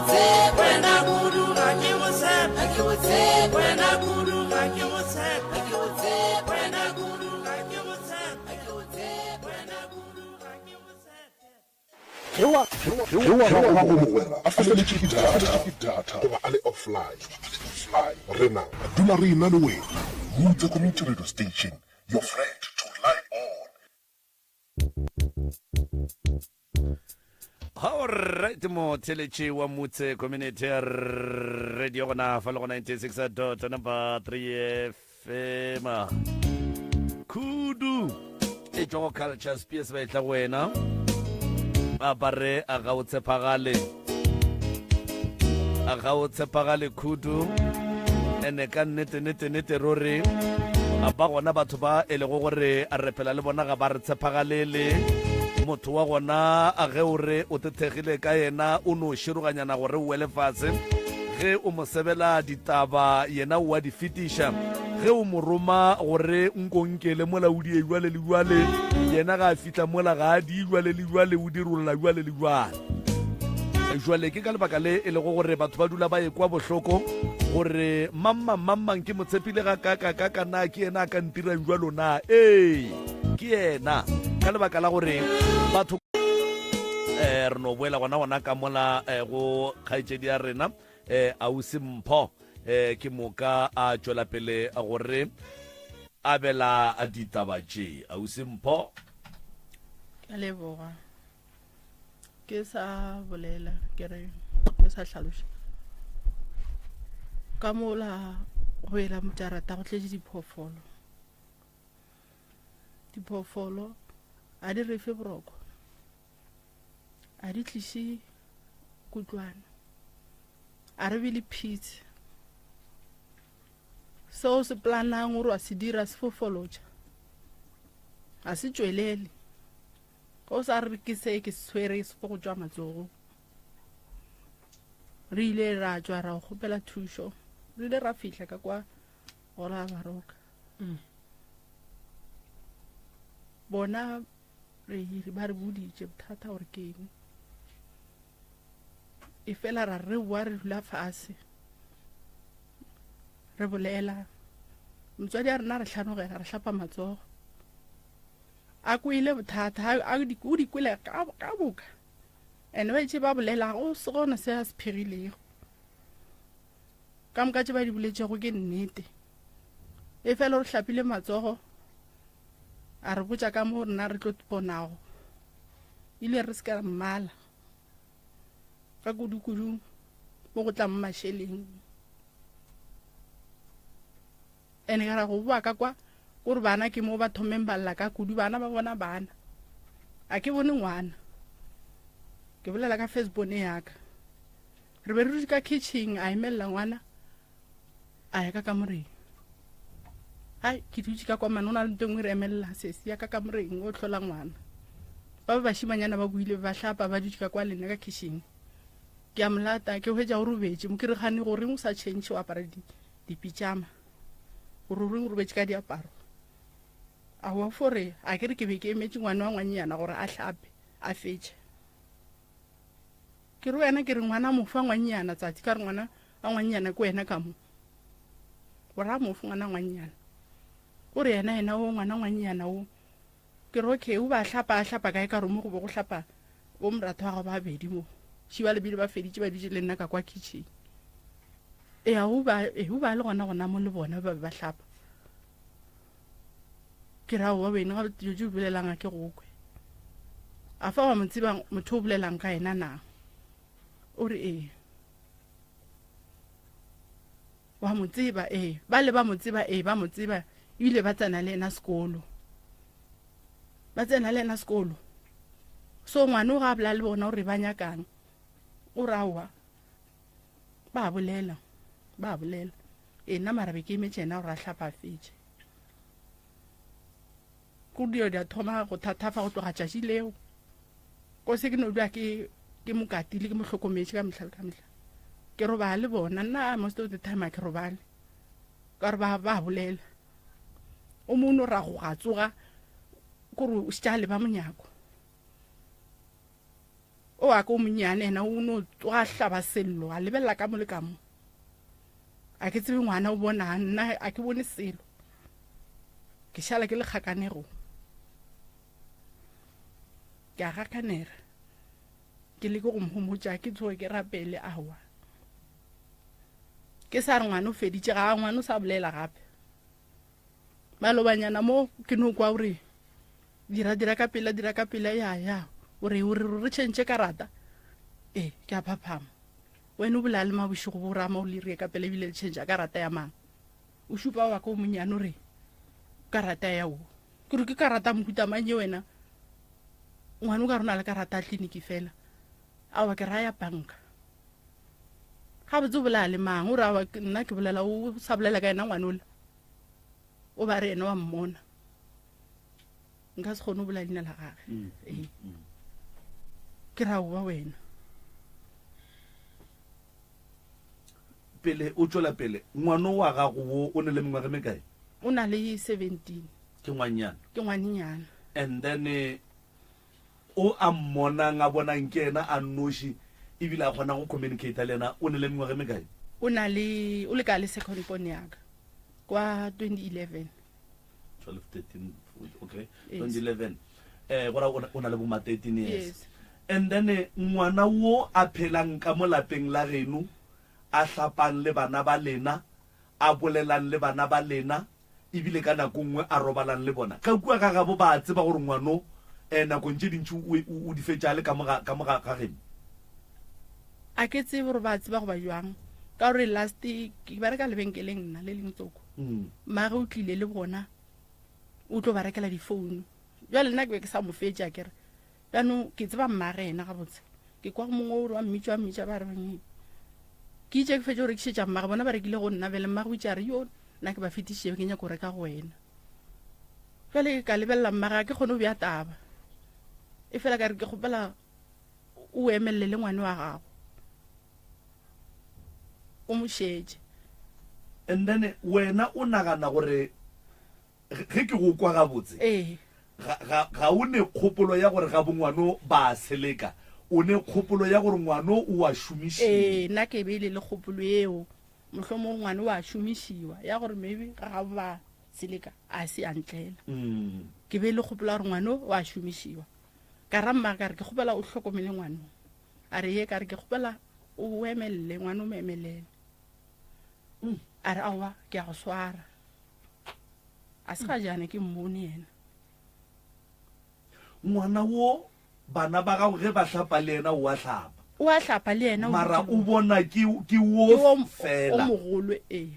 tshepe. Wena kudu ga ke go tshepe. Ga ke go tshepe. Wena kudu ga ke go tshepe. Ga ke go tshepe. Wena kudu ga ke go tshepe. Ga ke go tshepe. Wena kudu ga ke go tshepe. Ge wa ge wa gago mogwera a feletšwe ke data goba a le offline, rena re dula re ena le wena. Mutse Community Radio Station, your friend to rely on. Alright motheletši wa Mutse Community Radio gona fa le go 96 dot number 3 FM. Khudu e tšwa go Culture Spears ba etla go wena. Ba ba re a ga o tshepagale. A ga o tshepagale Khudu. Ene ka nnete nnete nnete ruri a ba gona batho ba e lego gore a re phela le bona ga ba re tshepagalele motho wa gona a ge o re o tethegile ka yena o no široganyana gore o wele fase ge o mo sebela ditaba yena o a di fetiša ge o mo roma gore nko nkele mola o die jwale le jwale yena ga a fihla mola ga a di jwale le jwale o dirolla jwale le jwale Jwale ke ka lebaka le e lego gore batho ba dula ba ekwa bohloko gore mamang mamang ke mo tshepile ga ka ka ka ka na ke yena a ka ntirang jwalo na ee ke yena ka lebaka la gore batho eh re no boela gona gona ka mola eh, go kgaetšedi ya rena eh ausi mpho eh ke moka a tšwela pele gore abela ditaba tše ausi mpho Ke a leboga. Ke sa bolela ke re ke sa hlaloša ka mola go ela mojarata go tletše diphoofolo diphoofolo a di re fe boroko a di tliše kutlwana a re be le peace seo se planang gore wa se dira se fofolotša ga se tšwelele Ge o sa re ke se ke se tshwere se go tšwa matsogo. Re ile ra tšwa ra kgopela thušo. Re ile ra fihla ka kwa go la Baroka. Mm. Bona re ba re boditše bothata gore ke eng. E fela ra re boa re dula fase. Re bolela. Motswadi a rena re hlanogela re hlapa matsogo. A kwele bothata, a, a di, o di kwele ka, ka boka. And ba itše ba bolela, go se gona se a se phegilego. Ka moka tše ba di boletšego ke nnete. E fela o re hlapile matsogo, a re botša ka mo rena re tlo bonago. Ile re se ka mmala. Ka kudu-kudu mo go tlang mašeleng. Ene ka ra go boa ka kwa gore bana ke mo ba thomeng ba lla ka kudu bana ba bona bana a ke bone ngwana ke bolela ka first born yaka re be re dutše ka kitchen a emelela ngwana a ya ka kamoreng ai ke dutše ka kwa mane o na le nto e nngwe re emelela sesi ya ka kamoreng o hlola ngwana ba ba bašimanyana ba buile ba hlapa ba dutše ka kwa lena ka kitchen ke a molata ke hwetša o robetše mo ke re gane goreng o sa change o apara di dipitšama gore o reng o robetše ka diaparo aowa fore a ke re ke be ke emetše ngwana wa ngwannyana gore a hlape a fetše ke re wena ke re ngwana mofa ngwannyana tsatsi ka re ngwana wa ngwannyana ke wena ka mo o ra mofe ngwana ngwannyana o re yena yena o ngwana ngwannyana o Ke re okay, o ba hlapa a hlapa kae ka romo go bo go hlapa bo moratho wa gago ba bedi mo. Shi ba lebile ba feditše ba dutše le nna ka kwa kitchen. Ea o ba e o ba le gona gona mo le bona ba be ba hlapa. Ke ra wa wena ga dilo tše o bolelang a ke go kwe. A fa wa mo tseba motho o bolelang ka yena na? O re ee. Wa mo tseba, ee. Ba le ba mo tseba, ee, ba mo tseba. Ebile ba tsena le ena sekolo. Ba tsena le ena sekolo. So ngwana o ga a bolela le bona gore ba nyakang. O re aowa. Ba bolela. Ba bolela. Ee, nna mara be ke emetše yena gore a hlapa a fetše. Ko dilo di a thoma go thathafa go tloga tšatši leo. Ko se ke no dula ke ke mo katile ke mo hlokometše ka mehla le ka mehla. Ke robala le bona nna most of the time a ke robale. Ka gore ba ba bolela. O mongwe no ra go ga tsoga kore o šetše a leba monyako. O wa ka o monnyane ena o no tsoga hlaba sello a lebelela ka mo le ka mo. A ke tsebe ngwana o bonang nna a ke bone selo. Ke šala ke le kgakanegong. Ke a gakanega. Ke leke go mo homotša ke tsoge ke rapele aowa. Ke sa re ngwana o feditše ga ngwana o sa bolela gape. Malobanyana mo ke no kwa gore dira dira ka pela dira ka pela ya ya o re o re re change karata ee ke a phaphama wena o bolaya le mabošego bo rama o le rie ka pela ebile le change karata ya mang o šupa wa ka o monnyane o re karata ya o ke re ke karata mohuta mang ye wena ngwane o ka rona le karata ya tleliniki fela aowa ke raya banka gabotse o bolaya le mang o re aowa nna ke bolela o sa bolela ka yena ngwane ola o ba re ena wa mmona nka se kgone go bola leina la gage mm. ee mm. ke ra ba wena pele o tšwela pele ngwano wa gago wo o ne le mengwaga e mekae o na le 17 ke ngwannyana ke ngwannyana and then eh, o a mmonang a bonang ke ena a nnoši ebile a kgona go communicate le ena o ne le mengwaga e mekae o na le o le ka le second born yaka kwa 2011 12 13 okay 2011 eh gora o na le bo ma 13 years yes. and then eh, ngwana wo a phelang ka mo lapeng la geno a hlapang le bana ba lena a bolelang le bana ba lena ebile ka nako nngwe a robalang le bona ka kua ga gabo ba tseba gore ngwano um nakong tše dintši o di fetša le ka mo ga geno a ke tsebe gore ba tseba goba jwang ka gore last ke bereka lebenkeleng nna le leng tsoko mm. mage o tlile le bona o tlo ba rekela difounu jale nna ke be ke sa mo fetša kere jaanong ke tseba mmage ena gabotse ke kwa go mongwe o re wa mmitša wa mmitša ba re ke itše ke fetše go rekišetša mmage bona ba rekile go nna bele mmage o itše a re yo nna ke ba fetišitše ke nyako reka go wena jale ka lebelela mmage a ke kgone go bja taba e fela ka re ke kgopela o emelele le ngwane wa gago o mo šetše and then wena o nagana gore ge ke go kwa gabotse ee ga, ga, ga o ne kgopolo ya gore ga bongwano ba a seleka o ne kgopolo ya gore ngwano o a šomišiwa ee nna ke be e le le kgopolo eo mohlomong ngwane o a šomišiwa ya gore maybe ga gabo ba seleka a se a ntlela mm. ke be e le kgopolo ya gore ngwano o a šomišiwa ka ra mma ka re ke kgopela o hlokomele ngwano a re ye ka re ke kgopela o emelele ngwana o mo emelele mm. a re aowa ke a go swara a se ga jane ke mmone yena ngwana wo bana ba gago ge ba hlapa le yena o a hlapa o a hlapa le yena mara o bona ke wo fela o mogolo ee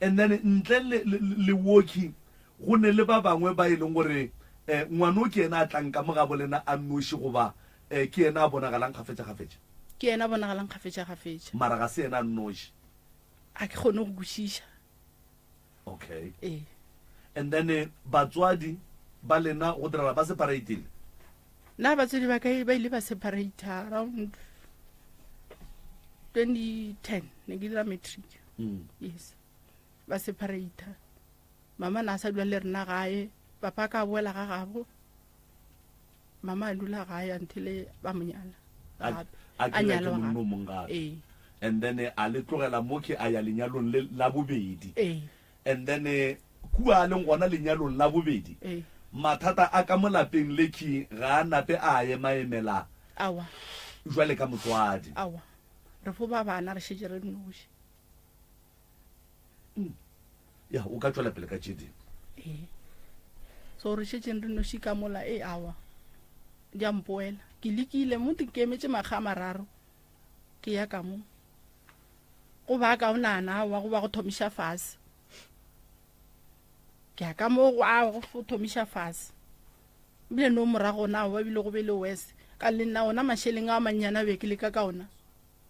And then ntle le, le, le woki go ne le ba bangwe ba e leng gore eh, ngwano ke yena a tlang ka mo gabo lena a nnoši goba eh, ke yena a bonagalang kgafetša-kgafetša? Ke yena a bonagalang kgafetša-kgafetša. Mara ga se yena a nnoši. A ke kgone go kwešiša. Okay. Ee. And then eh, batswadi ba lena go direla ba separatile? Nna batswadi ba ka ba ile ba separate around 2010 ne ke dira matric. Mm. Yes. Ba separate. Mama na sa dula le rena gae, papa ka boela ga gabo. Mama a dula gae until ba mo nyala. A a nyalwa gape. O mong gape. Ee. And then eh, a le tlogela mo ke a ya lenyalong le la bobedi. Ee. And then eh, kua a leng gona lenyalong la bobedi Ee. mathata a ka mo lapeng le ke ga a nape a emaemela Awa. jwale ka motswadi. Awa. Re fo ba bana re šetše re nnoši. Mm. Ya, o ka tšwela pele ka tše dingwe. Ee. So re šetšeng re noši ka mola e awa. Di a mpoela. Ke lekile mo ke emetše makga a mararo. Ke ya ka mo. Go ba kaonana awa go ba go thomiša fase. Ke ya ka mo go a go thomiša fase. Ebile no morago ona awa ebile go be le worse. Ka le nna ona mašeleng a mannyane a be ke leka ka ona.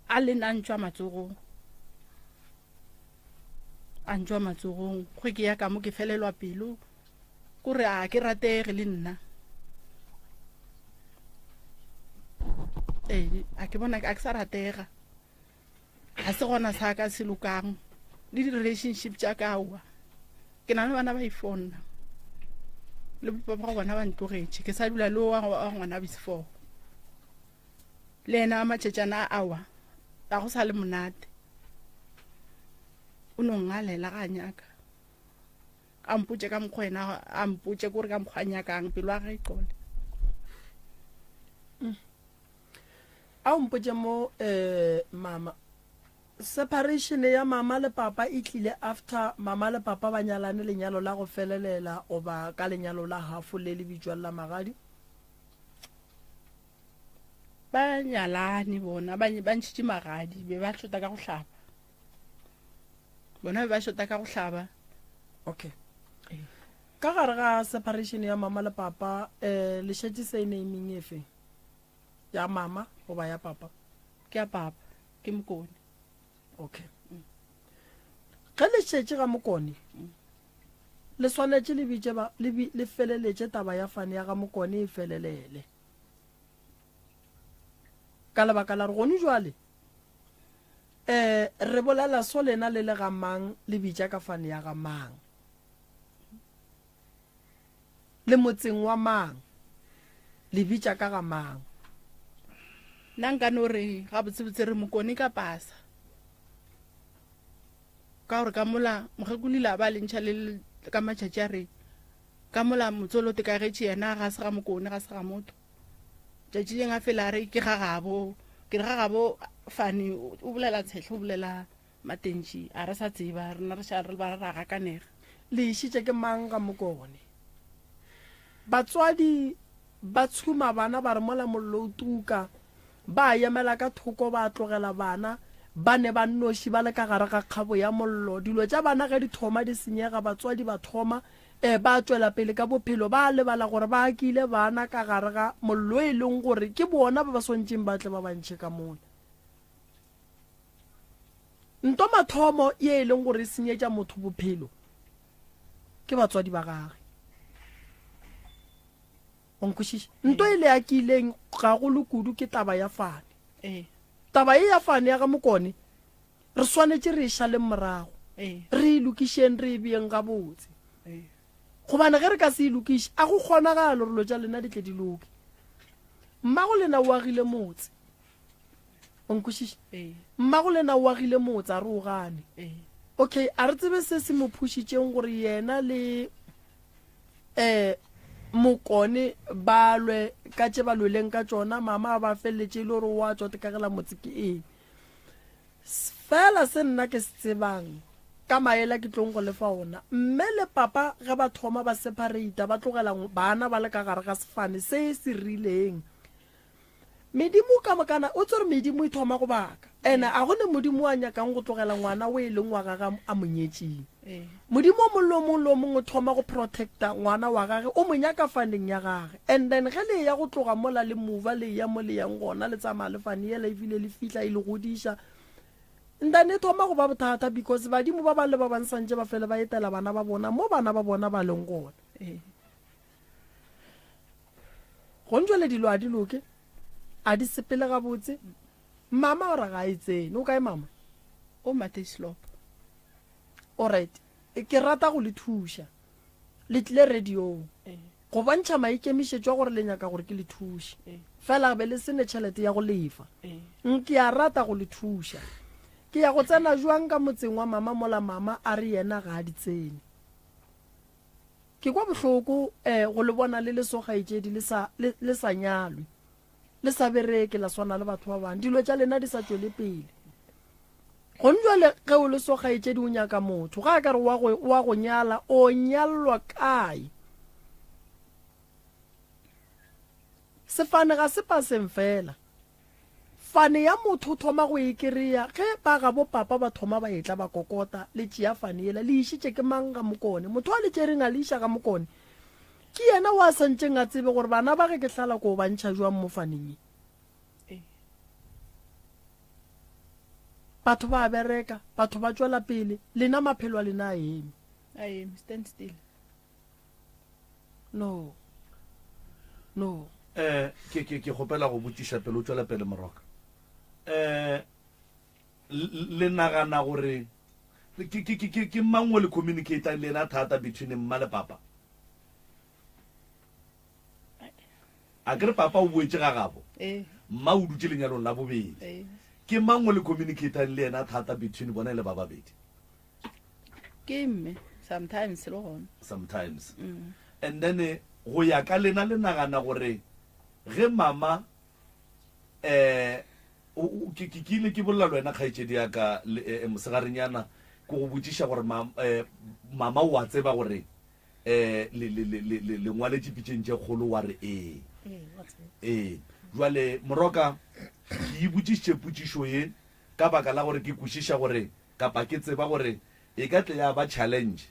A le nna a ntšwa matsogong. A ntšwa matsogong. Go ke ya ka mo ke felelwa pelo. Kore a ke ratege le nna. Ee, a ke bona a ke sa ratega. Ga se gona sa ka se lokang. Le di-relationship tša ka aowa. Ke na le bana ba i-four nna. Le papa bona ba ntlogetše. Ke sa dula le wa ngwana before. Le yena wa matšatšana a awa ga go sa le monate. O no ngalela ga a nyaka. A mpotše ka mokgwa yena a mpotše kore ka mokgwa a nyakang pelo ya gage e qole. A o mpotše mo eh mama. Separation ya mama le papa e tlile after mama le papa ba nyalane lenyalo la go felelela goba ka lenyalo la half le le bitšwang la magadi? Ba nyalane bona ba ba ntšhitše magadi be ba šota ka go hlaba. Bona be ba šota ka go hlaba. Okay. Ka gare ga separation ya mama le papa eh le šetše surnameng efe? Ya mama goba ya papa? Ke ya papa, ke Mokone. Okay. Ge le šetše ga Mokone, le swanetše le bitše ba le, bi, le feleletše taba ya fane ya ga Mokone e felelele. Ka lebaka la gore gone jwale eh re bolela so lena le le ga mang le bitša ka fane ya ga mang. Le motseng wa mang? Le bitša ka ga mang? Nna nka no re gabotsebotse re Mokone ka pasa. Ka gore ka mola mokgekolo ile a ba le ntšha le ka matšatši a re ka mola motsolote ka getše yena ga se ga Mokone ga se ga motho. Tšatši leng a fela a re ke ga gabo, ke re ga gabo Fane o bolela tshehlo o bolela Matentši, a re sa tseba, rena re šala re ba ra gakanega. Le išitše ke mang ga Mokone? Batswadi ba tshuma bana ba re mola mollo o tuka, ba emela ka thoko ba tlogela bana ba ne ba nnoši ba le ka gare ga kgabo ya mollo. Dilo tša bana ge di thoma di senyega batswadi ba thoma eh, ba tšwela pele ka bophelo ba lebala gore ba akile bana ka gare ga mollo e leng gore ke bona ba ba swantšeng ba tle ba ba ntšhe ka mola. Nto mathomo ye e leng gore e senyetša motho bophelo ke batswadi ba gage. O nkwešiša? Nto e le ya ke ileng gagolo kudu ke taba ya fane. Ee. Taba ye ya fane ya ga Mokone re swanetše re e šaleng morago. Ee. Re e lokišeng re e beeng gabotse. Ee. Gobane ge re ka se e lokiše a go kgonagale gore dilo tša lena di tle di loke. Mmago lena o agile motse. O nkwešiša? Ee. Mmago lena o agile motse a re o gane. Ee. Okay, a re tsebe se se mo phušitšeng gore yena le eh Mokone ba lwe ka tše ba lweleng ka tšona, mama a ba feleletše e le gore o a tšwa tekagela motse ke eng. Fela se nna ke se tsebang ka maele a ke tlong go le fa ona, mme le papa ge ba thoma ba separata ba tlogela bana ba le ka gare ga sefane se se rileng, Medimo ka mokana, o tsere medimo e thoma go baka. Ene a go ne modimo a nyakang go tlogela ngwana o e leng wa gage a mo nyetšeng. Modimo o mong le o mong le o mongwe o thoma go protecta ngwana wa gage, o mo nyaka faneng ya gage. And then ge le eya go tloga mola le mova le eya mo le yang gona le tsamaya le fane yela ebile le fihla e le godiša. And then e thoma go ba bothata because badimo ba bang le ba bang santše ba fele ba etela bana ba bona mo bana ba bona ba leng gona. Gong jwale dilo a di loke, a di sepele gabotse. Mama o re ga e tsene. O kae mama? O Mateyslop. Alright. Ke rata go le thuša. Le tlile radiong go bontšha maikemišetšo a gore le nyaka gore ke le thuše. Fela be le se ne tšhelete ya go lefa. Ke a rata go le thuša. Ke ya go tsena jwang ka motseng wa mama mola mama a re yena ga a di tsene? Ke kwa bohloko eh, go le bona le le so kgaetšedi le sa, le, le sa nyalwe, le sa bereke la swana le batho ba bangwe, dilo tša lena di sa tšwele pele. Gone jwale ge o le so kgaetšedi o nyaka motho, ga a ka re wa go, wa go nyala, o nyalwa kae? Sefane ga se paseng fela. Fane ya motho o thoma go e kereya ge ba gabo papa ba thoma ba etla ba kokota, le tšea fane yela le išitše ke mang ga Mokone? Motho a le tšereng a le iša ga Mokone ke yena o a santšeng a tsebe gore bana ba ge ke hlala ko ba ntšha jwang mo faneng ye. Batho ba a bereka, batho ba tšwela pele, lena maphelo a lena a eme. A eme, stand still. No. No. Eh, ke ke ke kgopela go botšiša pele o tšwela pele moroka. Eh, le nagana gore ke ke ke ke mang o le communicator le yena thata between mma le papa? A ke re papa o boetše ga gabo. Eh. Mma o dutše lenyalong la bobedi. Ee. Ke mang o le communicatang le yena thata between bona e le ba babedi? Ke mme sometimes le gona. Sometimes. And then eh, go ya ka lena le nagana gore ge mama eh o- o- ke ke- ke ile ke bolela le wena kgaetšedi ya ka le- eh, eh, mosegarenyana ke go botšiša gore ma, eh, mama o a tseba gore eh le le le le le le ngwaletše pitšeng tše kgolo wa re ee. Ee. Jwale moroka ke ibotšišitše potšišo ye ka baka la gore ke kwešiša gore kapa ke tseba gore e ka tle ya ba challenge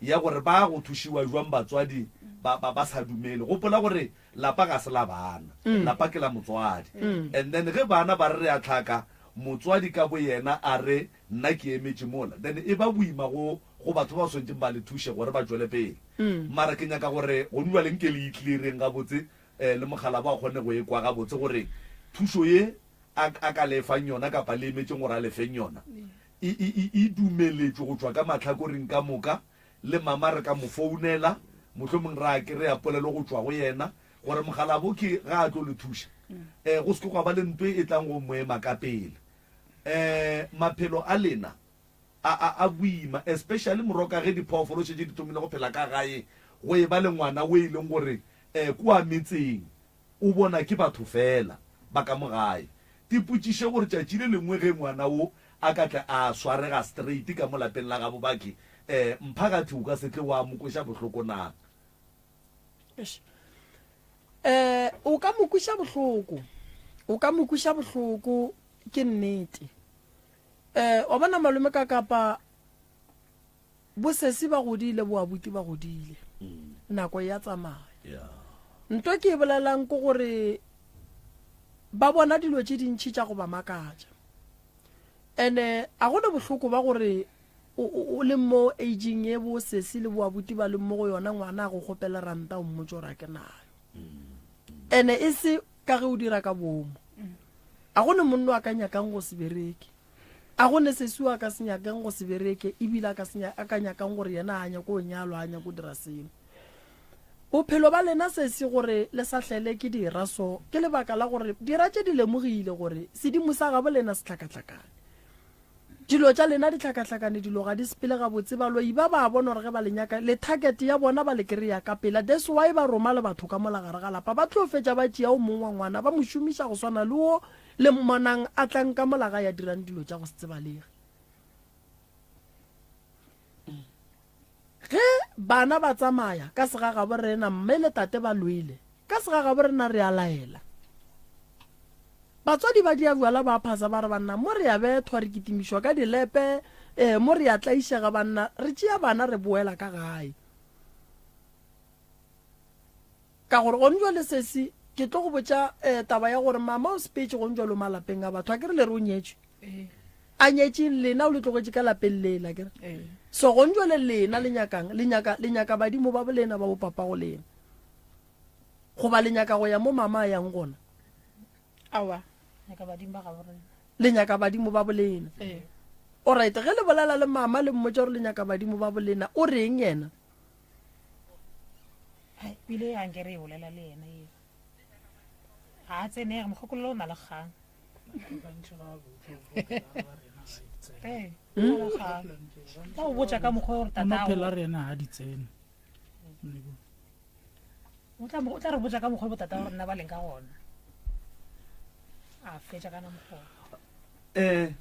ya gore ba go thušiwa jwang batswadi ba ba ba sa dumele. Gopola gore lapa ga se la bana, lapa ke la motswadi. And then ge bana ba re re a tlhaka, motswadi ka boyena a re nna ke emetše mola, then e ba boima go go batho ba ba swanetšeng ba le thuše gore ba tšwele pele. Mara ke nyaka gore gone bjale nke le e cleareng gabotse le mokgalabo a kgone go e kwa gabotse gore thušo ye a, a ka le fang yona kapa le emetšeng gore a le feng yona e, e, e, e dumeletšwe go tšwa ka mahlakoreng ka moka. Le mama re ka mo founela, mohlomong ra kry-a polelo go tšwa go yena gore mokgalabo ke ga a tlo le thuša. Um go se ke gwa ba le ntwe e tlang go mo ema ka pele. Um maphelo a lena a, a, a boima, especially moroka ge diphoofolo šetše di thomile go phela ka gae, go e ba le ngwana o e leng gore um kua metseng o bona ke batho feela ba ka mo gae. Tipotšiše gore tšatši le lengwe ge ngwana wo a ka tle a swarega straight ka mo lapeng la gabo bakhe, um mphakathi o ka se tle wa mo kweša bohloko na? Eish. Eh, o ka mo kweša bohloko. O ka mo kweša bohloko, ke nnete. Eh, wa bona malome ka kapa bosesi ba godile, boabuti ba godile. Nako ya tsamaya. Yeah. Nto ke e bolelang ke gore ba bona dilo tše dintši tša go ba makatša. Ene a gona bohloko ba gore o, o, o le mo aging ye bo sesi le boabuti ba leng mo go yona, ngwana a go kgopela ranta o mmotse gore a ke nayo. Ene e se ka ge o dira ka boomo. A go ne monno a ka nyakang go se bereke. A go ne sesi o a ka se nyakeng go se bereke, ebile a ka se a ka nyakang gore yena a nyako go nyalwa, a nyako go dira selo. Bophelo ba lena sesi gore le sa hlele ke dira so, ke lebaka la gore dira tše di lemogile gore sedimo sa gabo lena se hlakahlakane. Dilo tša lena di hlakahlakane, dilo ga di sepele gabotse, baloi ba ba bona gore ge ba le nyaka, le target ya bona ba le kry-a ka pela, that's why ba roma le batho ka mola gare ga lapa, ba tlo fetša ba tšea o mong wa ngwana ba mo šomiša go swana le wo le mmonang a tlang ka mola gae a dirang dilo tša go se tsebalege. Ge bana ba tsamaya ka segagabo rena, mme le tate ba lwele, ka segagabo rena re a laela. Batswadi ba dia bjala ba phasa ba re banna mo re ya bethwa re kitimišwa ka dilepe eh mo re ya tlaišega banna re tšea bana re boela ka gae. Ka gore gone jwale sesi ke tlo go botša eh, taba ya gore mama o sepetše gone jwale o malapeng a batho a ke re le re o nyetšwe a nyetšeng lena o le tlogetše ka lapeng lela ke re so gone jwale lena le nyakang le nyaka le nyaka badimo ba bolena ba bopapa go lena goba le nyaka go ya mo mama a yang gona Aowa. Nyaka badimo ba gabo rena. Le nyaka badimo ba bolena. Ee. Alright, ge le bolela le mama le mmotša gore le nyaka badimo ba bolena, o reng yena? Hai, pile ya nke re e bolela le yena eo. Ga a tsenege, mokgokolo o na le kgang. Ee, o na le kgang. Ba go botša ka mokgwa gore O no phela tatago rena ga di tsene. O tla o tla re botša ka mokgwa botata wa rena ba leng ka gona. A fetša kana mokgwa. Eh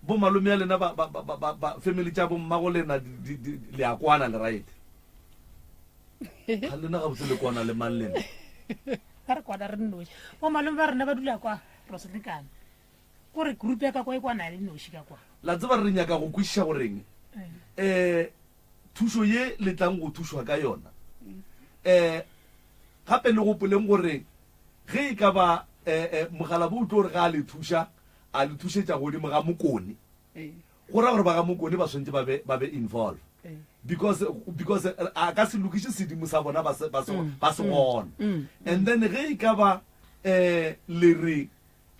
bo malome ya lena ba ba ba ba ba family tša bo mmago lena di di le a kwana le right. Ga lena ga botse le kwana le mang lena. Ba re kwana re nnoši. Bo malome ba rena ba dula kwa Rosetlekane. Gore group ya ka kwa e kwana le noši ka kwa. La tseba re nyaka go kwešiša goreng eh thušo ye le tlang go thušwa ka yona. Um gape le gopoleng gore ge e ka ba um mogalabo o tlo re ga a le thuša a le thušetša godimo ga mokone, go ra gore ba ga mokone ba swantse ba be ba be involve because because a ka se lokiše sedimo sa bona ba se ba se ba se gona. And then ge e ka ba um le re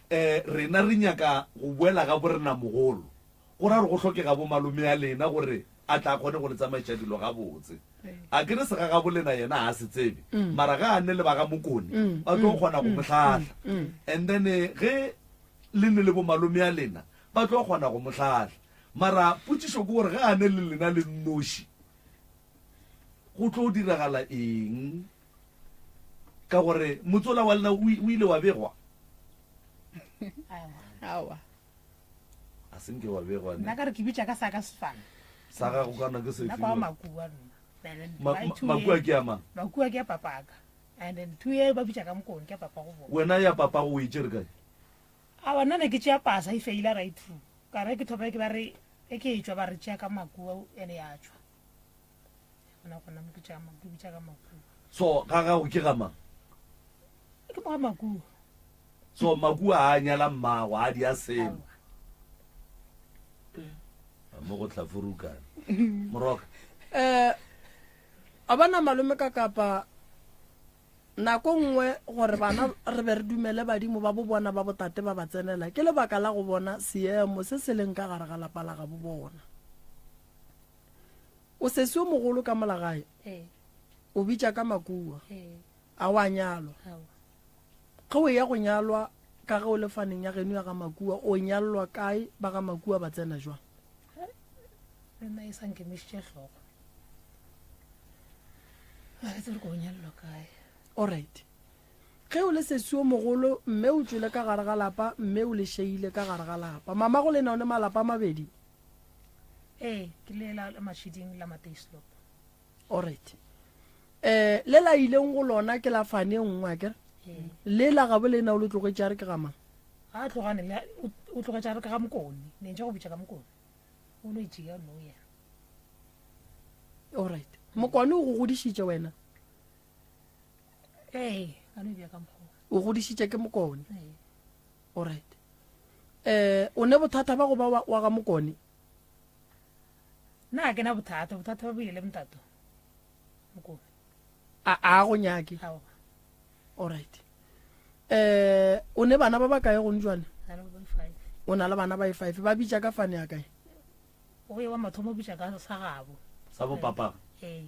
um rena re nyaka go boela ga borena mogolo, Go ra gore go hlokega bomalome a lena gore a tla kgone go le tsamaiša dilo gabotse. A ke re segagabolena yena ga a se tsebe, mara ge a ne le ba ga Mokone ba tlo kgona go mo hlahla. And then ge le ne le bomalome a lena ba tlo kgona go mo hlahla. Mara potšišo ke gore ge a ne le lena le nnoši go tlo diragala eng? Ka gore motsola wa lena o ile wa begwa? Aowa. A se nke wa begwa ne? Nna ka re ke bitša ka sa ka sefane. Sa gago kana ke sefe? Nna kwa Makua nna. Makua ke ya mang? Makua ke ya papaka. And then two ye ba bitša ka Mokone ke ya papa go bona. Wena ya papa go o e tšere kae? Aowa nna ne ke tšea pasa e feila right through. Ka re ke thoma ke ba re e ke e tšwa ba re tšea ka Makua ene ya tšwa. Gona gona mo ke tšea ke bitša ka Makua. So ga gago ke ga mang? Ke mo ga Makua. So Makua a nyala mmago a di a selo. Mo go tlafurukana. Moroka. Eh a bona malome ka kapa nako nngwe gore bana re be re dumele badimo ba bo bona ba botate ba ba tsenela ke lebaka la go bona seemo se se leng ka gare ga lapa la gabo bona. O sesi o mogolo ka mola gae o bitša ka Makua a wa nyalwa. Ge o eya go nyalwa ka ge o le faneng ya geno ya ga Makua o nyallwa kae ba ga Makua ba tsena jwang? Le nna e sa nkemišitše hlogo. Ga ke tsebe ko o nyallwa kae. Alright. Ge o le sesi o mogolo mme o tšwele ka gare ga lapa mme o le šeile ka gare ga lapa. Mamago le na o ne malapa a mabedi? Ee, ke le la Mashiding la Mateislop. Alright. Eh, le la ileng go lona ke la fane e nngwe akere? Ee. Le la gabo le na o le tlogetše a re ke ga mang? Ga a tlogane le o tlogetše a re ke ga Mokone. Ne ntše go bitša ka Mokone. O no itšea no yena. Alright. Mokone o go godišitše wena? Ee, a no bja ka mokgwa. O godišitše ke Mokone? Ee. Alright. Eh, o ne bothata ba go ba wa ga Mokone? Nna ga ke na bothata, bothata ba bo ile le Mtato Mokone. A a go nyake? Aowa. Alright. Eh, o ne bana ba ba kae gone jwale? Na le ba five. O na le bana ba five. Ba bitša ka fane ya kae? O ye wa mathomo bitša ka sa gabo. Sa bo papa. Ee.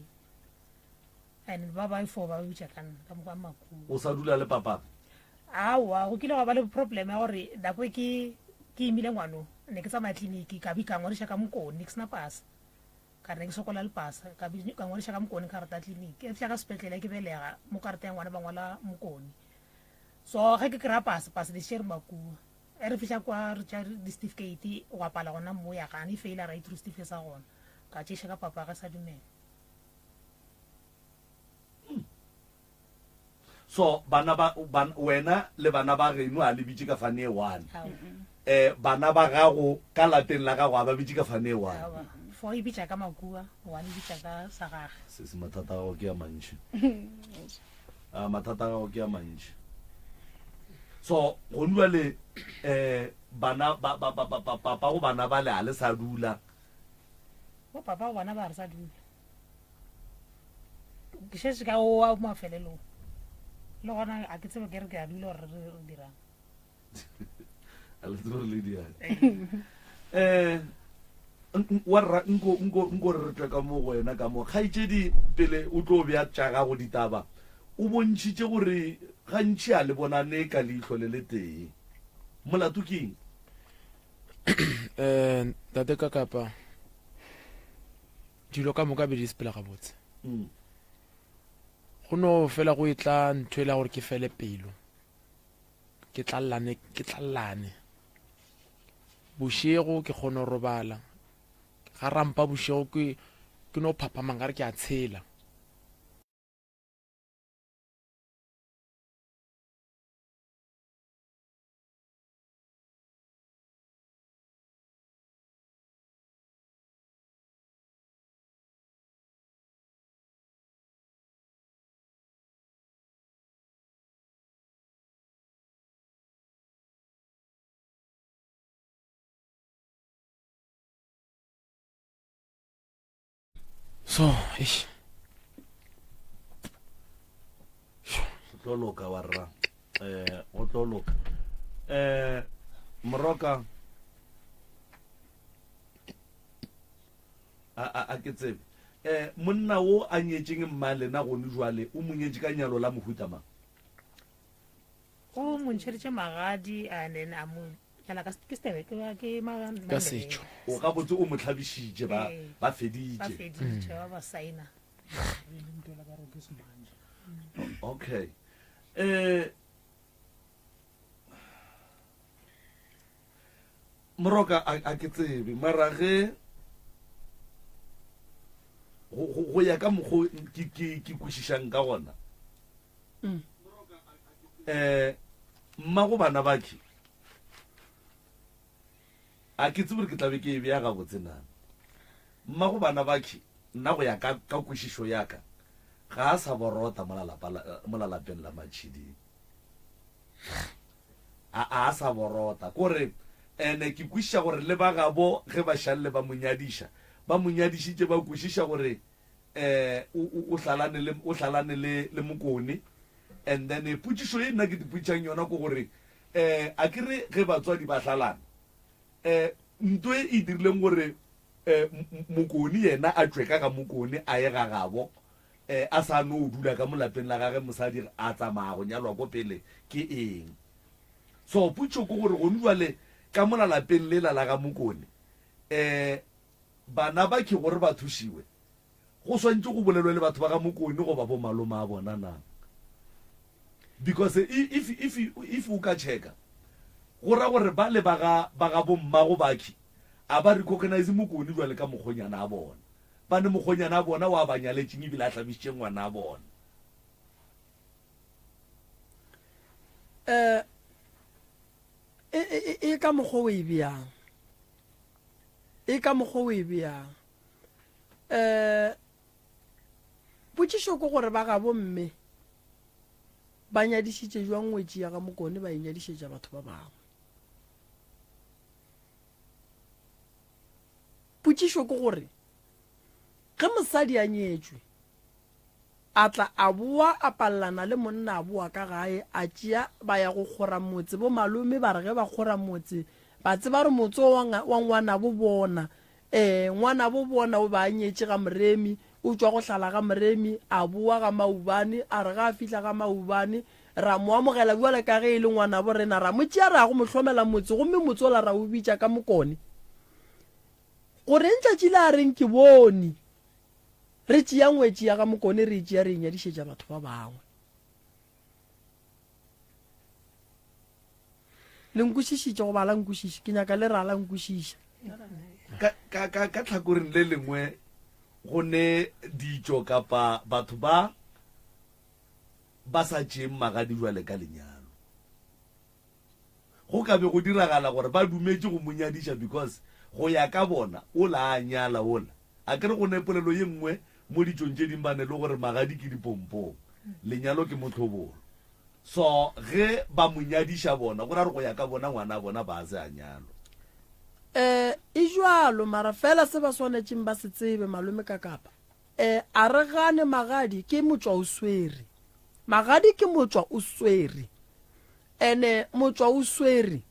And ba ba four ba bitša ka nna ka mokgwa Makua. O sa dula le papa? Aowa, go kile gwa ba le problem ya gore nako e ke ke imile ngwano ne ke tsamaya tleliniki ka bi ka ngwadiša ka Mokone ke sena pasa. Ka re ne ke sokola le pasa ka bi ka ngwadiša ka Mokone karata ya tleliniki. E fihla ka sepetlele ke belega mo karata ya ngwana ba ngwala Mokone. So ge ke kry-a pasa, pasa di šere Makua. E re fihla kwa re tša di-certificate gwa pala gona mo ya gana e feila right through certificate sa gona. Ka tšeiša ka papa ge sa dumela. So bana ba, ban, wena le bana ba geno a le bitše ka fane e one. Eh, bana ba gago ka lapeng la gago a ba bitše ka fane e one. Aowa. Fo e bitša ka Makua, one e bitša ka sa gage. Se se mathata a gago ke a mantši. A mathata a gago ke a mantši. So gone jwale eh bana ba ba ba ba papa go bana ba le a le sa dula. Bo papa go bana ba re sa dula. Ke šetše ka oa mafelelong. Le gona a ke tsebe ke re ke a dula gore re dirang. A le tsebe gore le dirang. Eh wa rra nko nko nko re tle ka mo go wena ka mo kgaetšedi pele o tlo bea tša gago ditaba o bontšhitše gore gantši a le bonane ka leihlo le le tee molato ke eng? Eh ntate ka kapa dilo ka moka be di sepela gabotse. Mm. Go no fela go etla ntho e la gore ke fele pelo. Ke tlallane, ke tlallane. Bošego ke kgone go robala. Ga rampa bošego ke ke no phaphama nkare ke a tshela. So, eish. Go tlo loka wa rra. Eh, go tlo loka. Eh, Moroka a a a ke tsebe. Um monna wo a nyetšeng mma lena gone jwale o mo nyetše ka nyalo la mohuta mang? O mo ntšheditše magadi and then a mo nyala ka ke setebe ke ba ke ma Ka setšo. O gabotse o mo hlabišitše ba Ee. ba Ba feditše. feditše ba ba saena. Okay. Eh Moroka a a ke tsebe mara ge go go go ya ka mokgo ke ke ke kwešišang ka gona. Eh mmago bana bakhe a ke tsebe gore ke tlabe ke e bea gabotse na. Mmago bana bakhe nna go ya ka ka kwešišo ya ka ga a sa borota mola lapa la mola lapeng la Matšhiding. A a sa borota. Kore, ene ke kwešiša gore le ba gabo ge ba šalle ba mo nyadiša, ba mo nyadišitše ba kwešiša gore um o, o, o hlalane le, o hlalane le, le Mokone. And then potšišo ye nna ke ipotšišang yona ke gore, um a ke re ge batswadi ba hlalana, um nto e e dirileng gore um Mokone yena a tšwe ka ga Mokone a ye ga gabo, E, a sa no dula ka mo lapeng la gage mosadi a tsamaya go nyalwa ko pele ke eng? So potšo ke gore gonu jwale ka mola lapeng lela la ga Mokone e, bana ba ke gore ba thušiwe go swantše go bolelwe le batho ba ga Mokone goba bo malome a bona na? Because if, if, if o ka checka go ra gore ba le ba ga, ba ga bo mmago bakhi a ba recognize Mokone jwale ka mokgonyana a bona. Ba ne mokgonyana a bona wa ba nyaletšeng ebile a hlabišitše ngwana a bona. Eh, e, e, e, e ka mokgwa o e bjang e ka mokgwa o e bjang um potšišo ke gore ba gabo mme ba nyadišitše jwang ngwetši ya ga mokone ba e nyadišetša batho ba bangwe Potšišo ke gore, ge mosadi a nyetšwe, a tla a boa a palelana le monna a boa ka gae, a tšea ba ya go kgora motse, bo malome ba re ge ba kgora motse, ba tseba gore motse o wa, wa ngwanabo bona, ee, ngwanabo bona o be a nyetše ga Moremi, o tšwa go hlala ga Moremi, a boa ga Maubane, a re ge a fihla ga Maubane, ra mo amogela bjale ka ge e le ngwanabo rena, ra mo tšea ra ya go mo hlomela motse, gomme motse ola ra o bitša ka Mokone. Go reng tšatši le a reng ke bone re tšea ngwetši ya ga Mokone re e tšea re e nyadišetša batho ba bangwe. Le nkwešišitše goba la nkwešiša? Ke nyaka le ra la nkwešiša. Ka, ka, ka, ka tlhakoreng le lengwe go ne ditšo kapa batho ba ba sa tšeeng magadi bjale ka lenyalo. Go ka be go diragala gore ba dumetše go mo nyadiša because go ya ka bona ola a nyala ola. Akere go ne polelo ye nngwe mo ditšong tše ding ba ne le gore magadi ke dipompong, lenyalo ke mohlobolo. So ge ba mo nyadiša bona go ra gore go ya ka bona ngwana bona ba se a nyalwa. Eh, e jwalo mara fela se ba swanetšeng ba se tsebe malome Kakapa E, a re gane magadi ke motšwaoswere. Magadi ke motšwaoswere. Ene motšwaoswere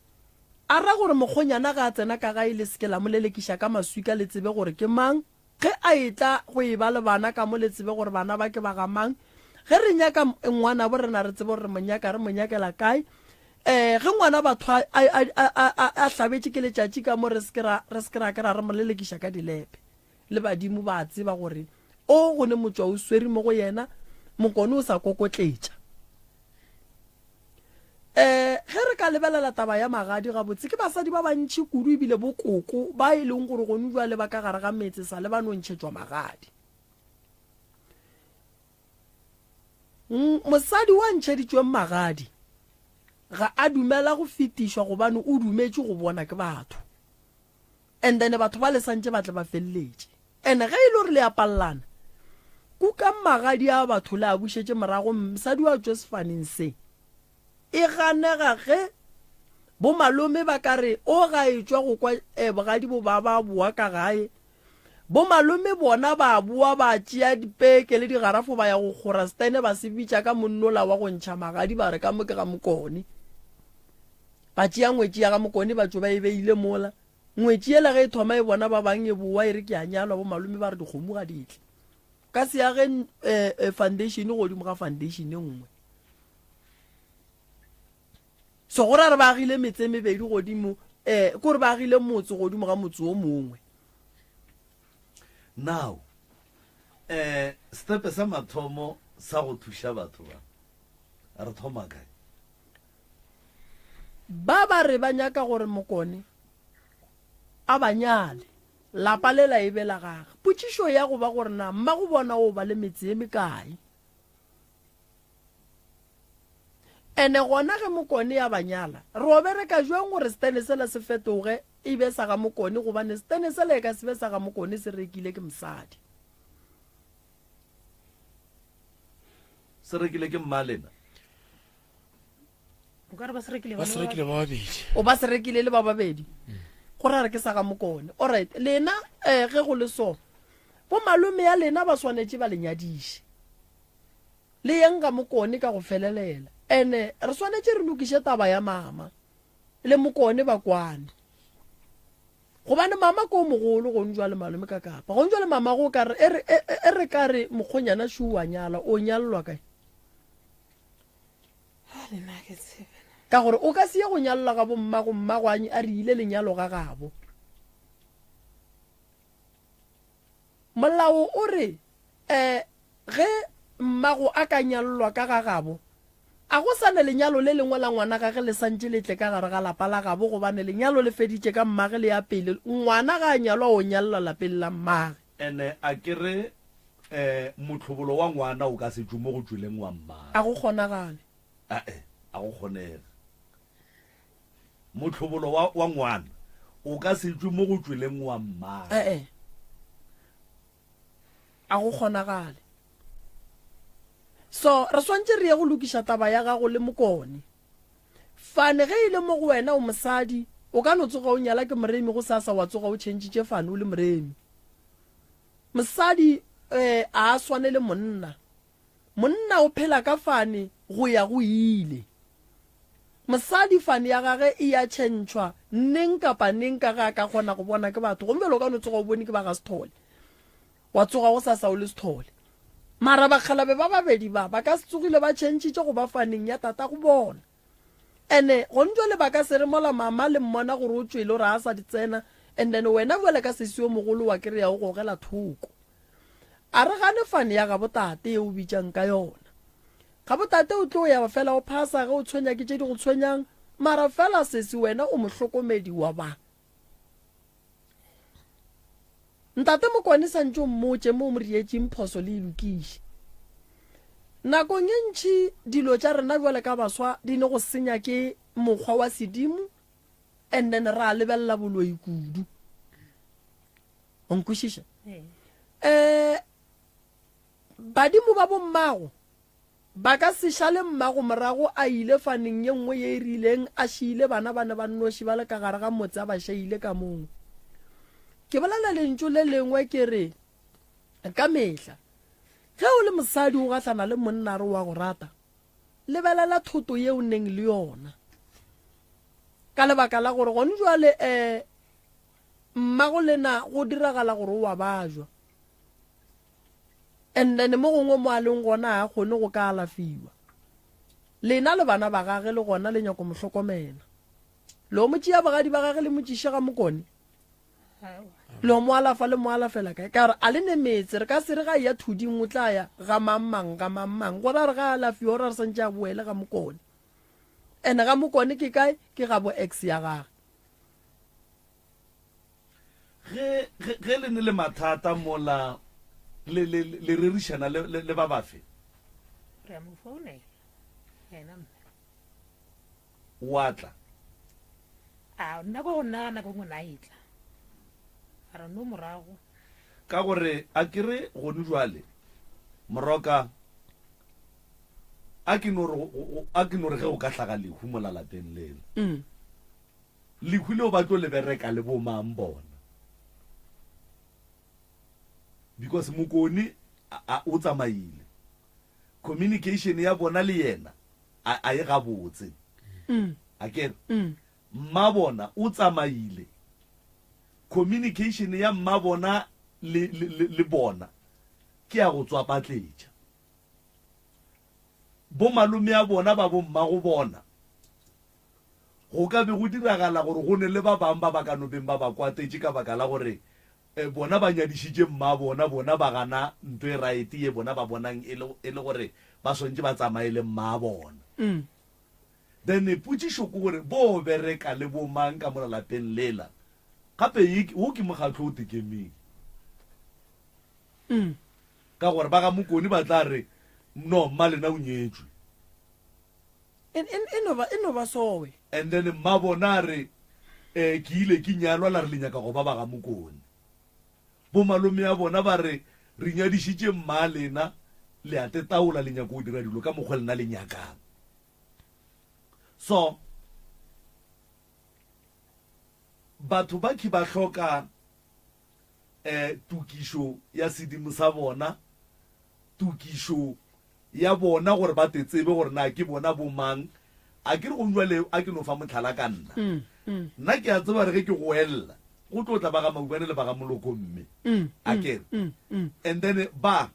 a ra gore mokgonyana ge a tsena ka gae le se ke la mo lelekiša ka maswika le tsebe gore ke mang. Ge a etla go eba le bana ka mo le tsebe gore bana ba ke ba ga mang. Ge re nyaka ngwanabo rena re tsebe gore re mo nyaka re mo nyakela kae. E, ge ngwana batho a, a, a, a, a, a hlabetše ke letšatši ka mo re se ke ra, re se ke ra ke ra re mo lelekiša ka dilepe. Le badimo ba a tseba gore o go ne motšwa o swere mo go yena, mokone o sa kokotletša. Um ge re ka lebelela taba ya magadi gabotse, ke basadi ba bantši kudu ebile bokoko ba e leng gore gone bjale ba ka gare ga metse sa le ba no ntšhetšwa magadi. Mosadi wa ntšheditšweng magadi ga a dumela go fetišwa gobane o dumetše go bona ke batho. And then batho ba le santše ba tle ba feleletše. And ge e le gore le a pallana, kukang magadi a batho le a bušetše morago, mosadi wa tšwe sefaneng se. E ganega ge bo malome ba ka re o ga e tšwa go kwa eh, bogadi bo ba ba boa ka gae. Bo malome bona ba boa ba tšea dipeke le digarafo ba ya go kgora setene ba se bitša ka monnola wa go ntšha magadi ba re ka mo ke ga mokone. Ba tšea ngwetši ya ga Mokone ba tšo ba e beile mola. Ngwetši yela ge e thoma e bona ba bang e boa e re ke a nyalwa, bomalome ba re dikgomo ga di tle. Ka se age eh, eh, foundation godimo ga foundation e nngwe. So go ra re ba agile metse e mebedi godimo eh ko re ba agile motse godimo ga motse o mongwe. Now eh stepe sa mathomo sa go thuša batho ba re thoma kae? Ba ba re ba nyaka gore Mokone a ba nyale, lapa lela e be la gage. Potšišo ya go ba gore na mmagobona o ba le metse e mekae? Ene gona ge Mokone a ba nyala, re o bereka jwang gore setene sela se fetoge e be sa ga Mokone gobane setene sela e ka se be sa ga Mokone se rekile ke mosadi. Se rekile ke mmalena. O ka re ba se rekile ba se rekile ba babedi. O ba se rekile le ba babedi. Go ra re ke sa ga Mokone. Alright, lena eh ge go le so, bo malome ya lena ba swanetše ba le nyadiše. Le yeng ga Mokone ka go felelela. Ene re swanetše re lokiše taba ya mama le Mokone ba kwane. Gobane mama ko mogolo gong jwale malome ka kapa. Gong jwale mama go ka re e re e, e re ka re mokgonyana shu wa nyala o nyallwa kae? Ka gore o ka se ye go nyallwa ga bommago mmago a re ile lenyalo ga gabo. Molao o re um ge mmago a ka nyallwa ka ga gabo, a go sa na lenyalo le lengwe la ngwana gage le santše le tle ka gare ga lapa la gabo gobane lenyalo le feditše ka mmage le ya pele, ngwana ga a nyalwa o nyallwa lapeng la mmage. Ene a ke re um mohlobolo wa ngwana o ka se tšwe mo go tšweleng wa mmage. A go kgonagale. Ae, a go kgonege. Mohlobolo wa, wa ngwana o ka se tšwe mo go tšweleng wa mmage. Ee, a go kgonagale. So, re swantše re ye go lokiša taba ya gago le Mokone. Fane ge e le mo go wena o mosadi, o ka no tsoga o nyala ke moremi gosasa wa tsoga o tšhentšitše fane o le moremi. Mosadi eh, a a swane le monna. Monna o phela ka fane go ya go ile. Mosadi fane ya gage e ya tšhentšhwa neng kapa neng ka ge a ka kgona go bona ke batho. Gomme bjale o ka no tsoga o bone ke ba ga Sethole. Wa tsoga gosasa o le Sethole. Mara bakgalabe ba babedi ba, ba ka se tsogile ba tšhentšhitše go ba faneng ya tatago bona. Ene gone jwale ba ka se re mola mama le mmona gore o tšwele o re a sa di tsena and then wena bjale ka sesi yo mogolo wa kry-a o gogela thoko. A re gane fane ya gabo tate ye o bitšang ka yona. Gabo tate o tlo ya fela o phasa ge o tshwenya ke tše di go tshwenyang mara fela sesi wena o mohlokomedi wa ba. Ntate Mokwane santše o mmotše mo o mo rietšeng phoso le e lokiše. Nakong e ntši dilo tša rena bjale ka baswa di ne go senya ke mokgwa wa sedimo and then ra lebelela boloi kudu. O nkwešiša? Eh badimo ba bommago Ba ka se šale mmago morago a ile faneng ye nngwe ye e rileng, a šiile bana ba ne ba nnoši ba le ka gare ga motse a ba šaile ka moo. Ke bolela lentšu le lengwe ke re, ka mehla, ge o le mosadi o gahlana le monna a re o a go rata, lebelela thoto ye o neng le yona. Ka lebaka la gore gone jwale um mmago lena go diragala gore o a bajwa. And then mo gongwe mo a leng gona ga a kgone go ka alafiwa. Lena le bana ba gage le gona le nyako mo hlokomela. Le mo tšea bogadi ba gage le mo tšiše ga Mokone. Le mo alafa le mo alafela kae? Ka gore a le ne metse re ka se re ga ya thuding o tla ya ga mang mang ga mang mang. Go ra re ga alafiwa o ra re santše a boele ga Mokone. And ga Mokone ke kae? Ke ga bo ex ya gage. Ge, ge, ge le ne le mathata mola, le, le, le rerišana le, le, le ba bafe? Re a mo founela, yena mme. O a tla? A, nna ko go nna nako nngwe na e tla. A re no morago. Ka gore a ke re gone jwale, Moroka, a ke no re, a ke no re ge go ka hlaga lehu mola lapeng lela. Mm. Lehu leo ba tlo le bereka le bo mang bona? Because Mokone a, o tsamaile. Communication ya bona le yena a, a e gabotse. A ke re? Mma bona o tsamaile. Communication ya mma bona le, le, le, le bona. ke ya go tswapatletša. Bomalome a bona ba bommago bona, go ka be go diragala gore go ne le ba bang ba ba ka no beng ba ba kwatetše ka baka la gore bona ba nyadišitše mmabona, bona ba gana nto e raete ye bona ba bonang e le, e le gore ba swantše ba tsamaye le mmabona. Then potšišo ke gore bo bereka le bo mang ka mola lapeng lela? Gape ye, wo ke mokgatlo o tekemeng. Ka gore ba ga Mokoni ba tla re, No, mmalena o nyetšwe. E, e, e no ba, e no ba sowe. And then mmabona a re, Eh, ke ile ke nyalwa la re le nyaka go ba ba ga Mokoni. Bomalome a bona ba re, Re nyadišitše mmalena, le a tetaola le nyaka go dira dilo ka mokgwa lena le nyakang. So, batho ba khi ba hloka eh, tokišo ya sedimo sa bona, tokišo ya bona gore ba te tsebe gore na ke bona bo mang. A ke re go jwale a ke no fa mohlala ka nna. Mm, mm. Nna ke a tseba re ge ke goelela go tlo tla ba ga Maubane le ba ga Moloko mme. Mm, a ke re. And then ba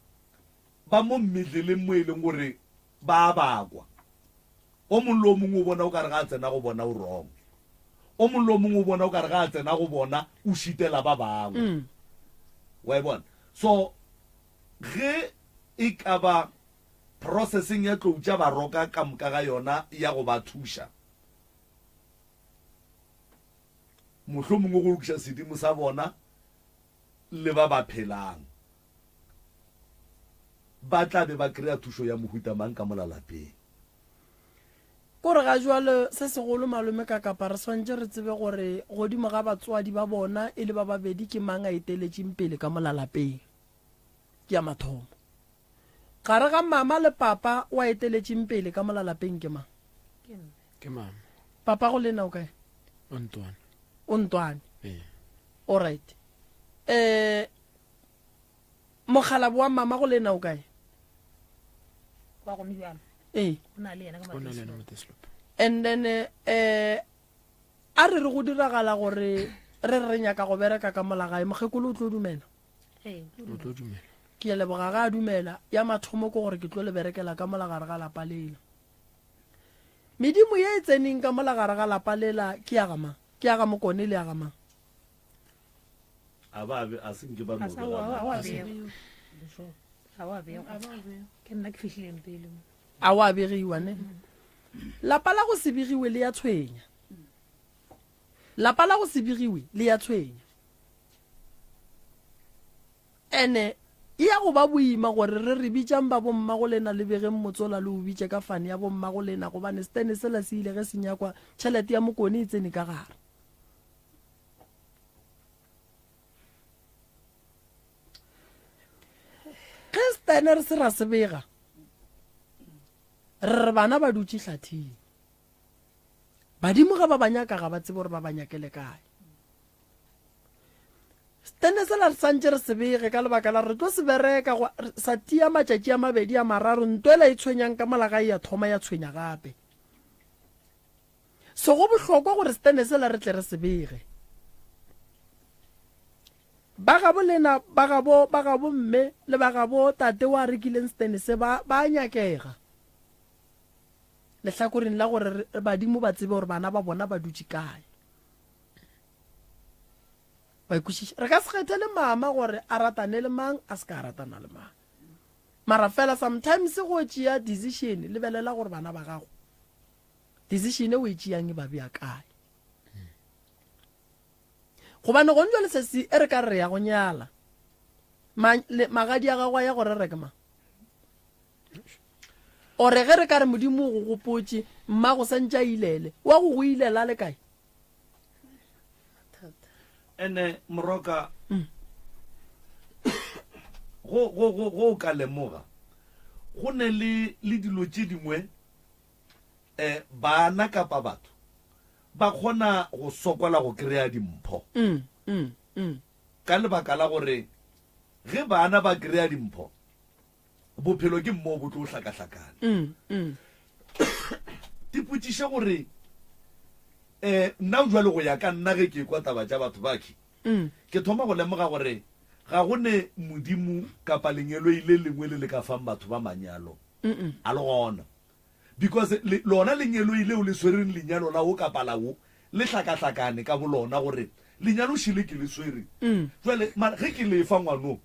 ba mo mmedleleng mo e leng gore ba a bakwa. O mongwe le o mongwe o bona o ka re ga a tsena go bona o wrong. O mongwe le o mongwe o bona o ka re ga a tsena go bona o šitela ba bangwe. Mm. Wa e bona? So ge e ka ba processing ya tlou tša baroka ka moka ga yona ya go ba thuša, mohlomongwe go lokiša sedimo sa bona le ba ba phelang, ba tla be ba kry-a thušo ya mohuta mang ka mola lapeng? Kore ga jwale se segolo malome ka kapa re swantše re tsebe gore godimo ga batswadi ba bona e le ba babedi ke mang a eteletšeng pele ka mola lapeng. Ke ya mathomo. Gare ga mama le papa wa eteletšeng pele ka mola lapeng ke mang? Ke mama. Papa go lena o kae? O ntwane. O ntwane. Ee. All right. Eh Mokgalabo wa mama go lena o kae? Wa gone bjalo. Ee. O na le yena ka O na le yena Mateslope. And then eh a re re go diragala gore re re nyaka go bereka ka mola gae mokgekolo o tlo dumela? Ee. O tlo dumela. Ke a leboga ga a dumela. Ya mathomo ke gore ke tlo le berekela ka mola gare ga lapa lela. Medimo ye e tseneng ka mola gare ga lapa lela ke ya ga mang? Ke ya ga Mokone le ya ga mang? A ba be a se nke ba no A sa- bega a wa madi. bega. A wa bega. Ke nna ke fihlileng pele mo. A wa begiwa ne? Lapa la go se begiwe le ya tshwenya. Lapa la go se begiwe le ya tshwenya. Ene e ya go ba boima gore re re bitšang ba bomma go lena le begeng motsola le o bitše ka fane ya bomma go lena gobane stene sela se ile ge se nyakwa tšhelete ya mokone e tsene ka gare. Ge stene re se ra se bega re re bana ba dutše hlathing. Badimo ge ba ba nyaka ga ba tsebe gore ba ba nyakele kae. Stene sela re santše re se bege ka lebaka la re tlo se bereka go sa tia matšatši a mabedi a mararo ntwela e tshwenyang ka mola gae ya thoma ya tshwenya gape. So go bohlokwa gore stene sela re tle re se bege. Ba gabo lena, ba gabo, ba gabo mme le ba gabo tate wa rekileng stene se ba, ba a nyakega. Lehlakoreng la gore badimo ba tsebe gore bana ba bona ba dutše kae. Wa ikwešiša? Re ka se kgethele mama gore a ratane le mang, a se ka a ratana le mang. Mara fela sometimes go tšea decision, lebelela gore bana ba gago decision e o e tšeang e ba bea kae. Gobane gone jwale sesi e re ka re ya go nyala, ma, le, magadi a gago a ya go rera ke mang? Ore ge re ka re Modimo o go gopotše, mmago santše a ilele, wa go go ilela le kae? Ene moroka mm. go go go go ka lemoga go ne le le dilo tše dingwe eh bana kapa batho ba kgona go sokola go kry-a dimpho mm, mm, mm. ka lebaka la gore ge bana ba kry-a dimpho bophelo ke mmoo bo tlo hlakahlakana mm, mm. tipotšiše gore um nna jalo go ya ka nna ge ke kwa taba tša batho bakhe mm. ke thoma go lemoga gore Ga go ne Modimo kapa lengeloi le lengwe le le ka fang batho ba manyalo. A le gona. Because le, lona lengeloi leo le swereng lenyalo la wo kapa la wo, le hlakahlakane ka bolona gore lenyalo šele ke le swere. Jwale, mara ge ke le fa ngwano,